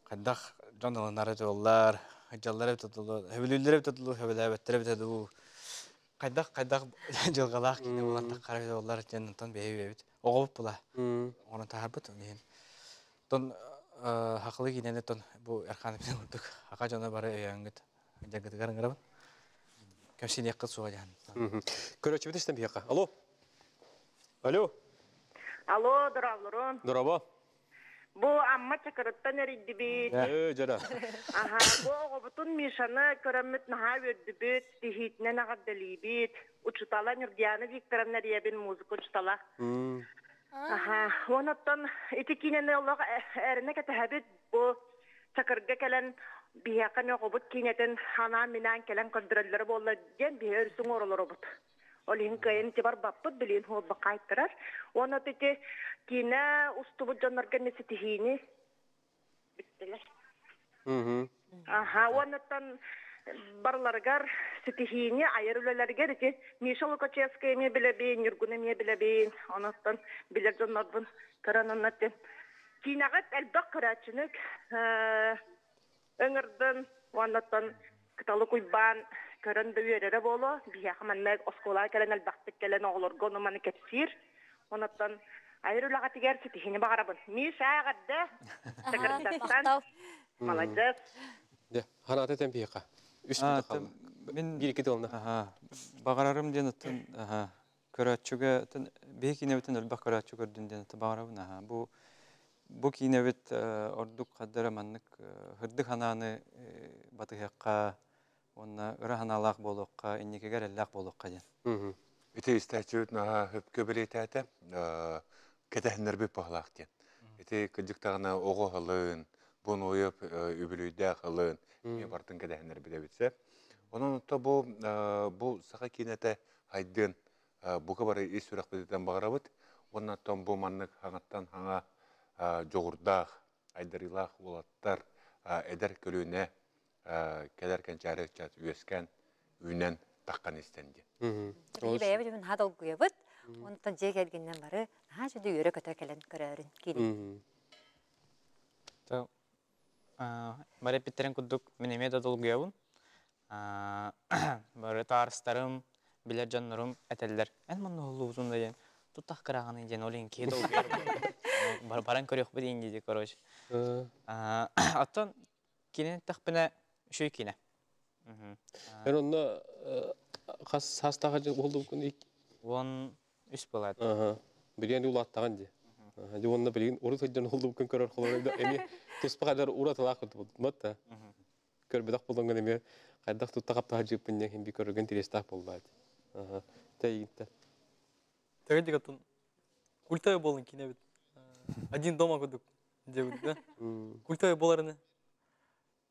Хайдах дьон ылынары туоллар, дьаллар эбитэ дуу, хөбүлүүллэр эбитэ дуу, хөбүлээбэттэр эбитэ дуу. Хайдах хайдах дьылҕалаах киинэ буолан таххара эбитэ буоллар диэн онтон бэйэ бэйэбит оҕобут була оҥорон таһаарбыт ол иһин. Оттон хахылы киинэни оттон бу Эрхан эппитин курдук аха дьоно бары өйөөҥҥүт дьаргытыгар ыҥырабын. Кэмсиниэххит суоҕа диэн. Көрөөччүбүт истэн биһиэхэ. Алло. Алло. Алло, дорооболорун. Дорообо. Бу Амма Чакырыттан эрийдибит. Ээ, дьара. Аха, бу оҕобутун Мишаны көрөммүт наһаа үөрдүбүт, тиһиитинэн эҕэрдэлиибит. Учутала Нюргиана Викторовна эрийэбин, музыка учутала. Аха, онуттан ити киинэни олох эрэнэ кэтэһэбит. Бу Чакырга кэлэн биһиэхэ оҕобут киинэтин анаан-минээн кэлэн көрдөрөллөрө буолла диэн биһи өрүсүҥ олоробут. Ол иһин кыайан ити барбаппыт, билигин хуолбакка айтарар. Уонна ити киинэ устубут дьоннорго эмиэ ситиһиини бүттүлэр. Аха, уоннаттан барыларыгар ситиһиини айар үлэлэригэр ити Миша Лукачевскай эмиэ билэбин, Ньургун эмиэ билэбин, онуттан билэр дьоннорбун көрөн онно киинэҕит элбэх көрөөччүнүк ыҥырдын уоннаттан Кыталык Уйбаан көрөн да үөрэрэ буолуо. Биһиэхэ манна оскуолаҕа кэлэн элбэхтик кэлэн оҕолорго ону маны кэпсиир. Онуттан айар үлэҕитигэр ситиһиини баҕарабын. Миша эҕэрдэ! Чакырдаттан. Маладьыас. Дьэ, ханаата этэн биһиэхэ. Үс мүнүүтэ хаалла. Мин Биир икки тылына. Баҕарарым диэн оттон көрөөччүгэ биһи киинэбитин элбэх көрөөччү көрдүн диэн баҕарабын. Бу бу киинэбит ордук хаддара маннык һырдык ханааны батыһыахха уонна ыра санаалаах буолуохха, инникигэ эрэллээх буолуохха диэн. Ити истээччибит наһаа сөпкө бэлиэтээтэ. Кэтэһиннэрбит баһылаах диэн. Ити кырдьык даҕаны оҕо ылын, бу нуойуп үбүлүйдээх ылын, эмиэ бартын кэтэһиннэрбит эбит сөп. Онон отто бу бу саха киинэтэ хайдыан бука бары ис сүрэхпититтэн баҕарабыт. Уонна оттон бу маннык хаҥаттан хаҥа дьоҕурдаах, айдарыылаах уолаттар эдэр көлүөнэ кэлэр кэнчээри ыччат үөскээн, үүнэн таххан истэн диэн. Биһиги бэйэбит үһүн наһаа долгуйабыт. Онтон дьиэ кэргэнинэн бары наһаа үчүгэй үөрэ-көтө кэлэн көрөөрүн киирин. Бары эппиттэрин курдук мин эмиэ да долгуйабын. Бары таарыстарым, билэр дьоннорум этэллэр. Эн манна уһуллубутун да диэн туттах кыраҕаны диэн ол иһин киһи долгуйар. Баран көрүөхпүт иин диди короче. Оттон Киинэ эттэхпинэ, үчүгэй киинэ. Эн онно хас саастаах уһуллубуккун 13 буолаат. Билигин улааттаҕын дии. Дьэ уонна билигин урут сылдьан уһуллубуккун көрөр холобур эмиэ туспа хайдар уратылаах курдук да. Көрбөтөх буоллаҥҥын эмиэ хайдах тутта хаптаһа дьыыппын диэн би көрөргөн тириэстээх буоллаа дии. Тэйигиттэн. Тегедик культовый болын киинэбит. Один дома курдук диэбит да. Культовый боларыны.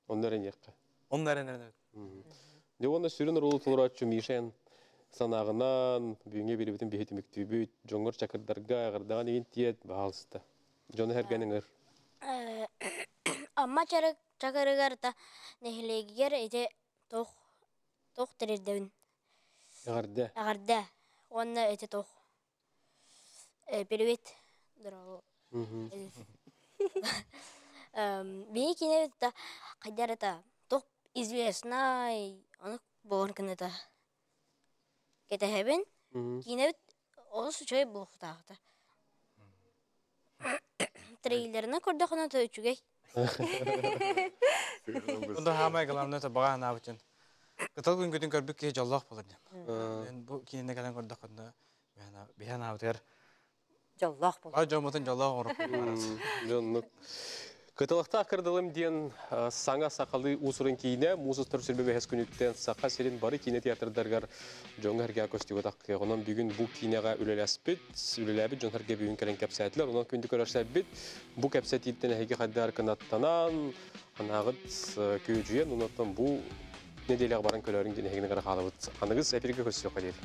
Онно эрэниэххэ. Онно эрэнэрин. Дьэ уонна сүрүн оруолу толорооччу Мишен санааҕынан бүгүҥҥү биэриибитин биһи түмүктүүбүт. Дьоҥҥор чакырдарга эҕэрдэҕин игин тиэт, баһаалыста. Дьону эргэн ыҥыр. Амма чакырыгар та нэһилиэгигэр ити туох туох тэрилдэбин. Эҕэрдэ. Эҕэрдэ. Уонна ити туох Привет. Здорово. Биһи кинэбит да хайдар это туох известнай ону буолан кыныта кэтэһэбин. Киинэбит олус үчүгэй буолуохтаахта. Трейлеринэн көрдөххүнэ то үчүгэй. Онда хаамай главное это баҕа санаабытын. Кытыл күнгүтүн көрбүт киһи дьоллоох буолар диэн. Бу киинэ кэлэн көрдөххүнэ биһи анаабытыгар дьоллоох буолар. Ай дьоммутун дьоллоох оҥоруохпут. Дьоннук. Кыталыктаах кырдалым диэн саҥа сахалыы уус-уран киинэ муус устар сүрбэ бэһис күнүттэн Саха сирин бары киинэ театрдарыгар дьоҥҥо-сэргэҕэ көстүбэтэх. Онон бүгүн бу киинэҕэ үлэлэспит, үлэлээбит дьон-сэргэ бүгүн кэлэн кэпсээтилэр. Онон күндү көрөрсөрбүт бу кэпсэтииттэн эһиги хайдаар кынаттанан, анааҕыт күөдьүйэн, онон бу нэдиэлэҕэ баран көрөөрүҥ диэн эһигини кара хаалабыт. Аныгыс эфиргэ көрсүөххэ диэри.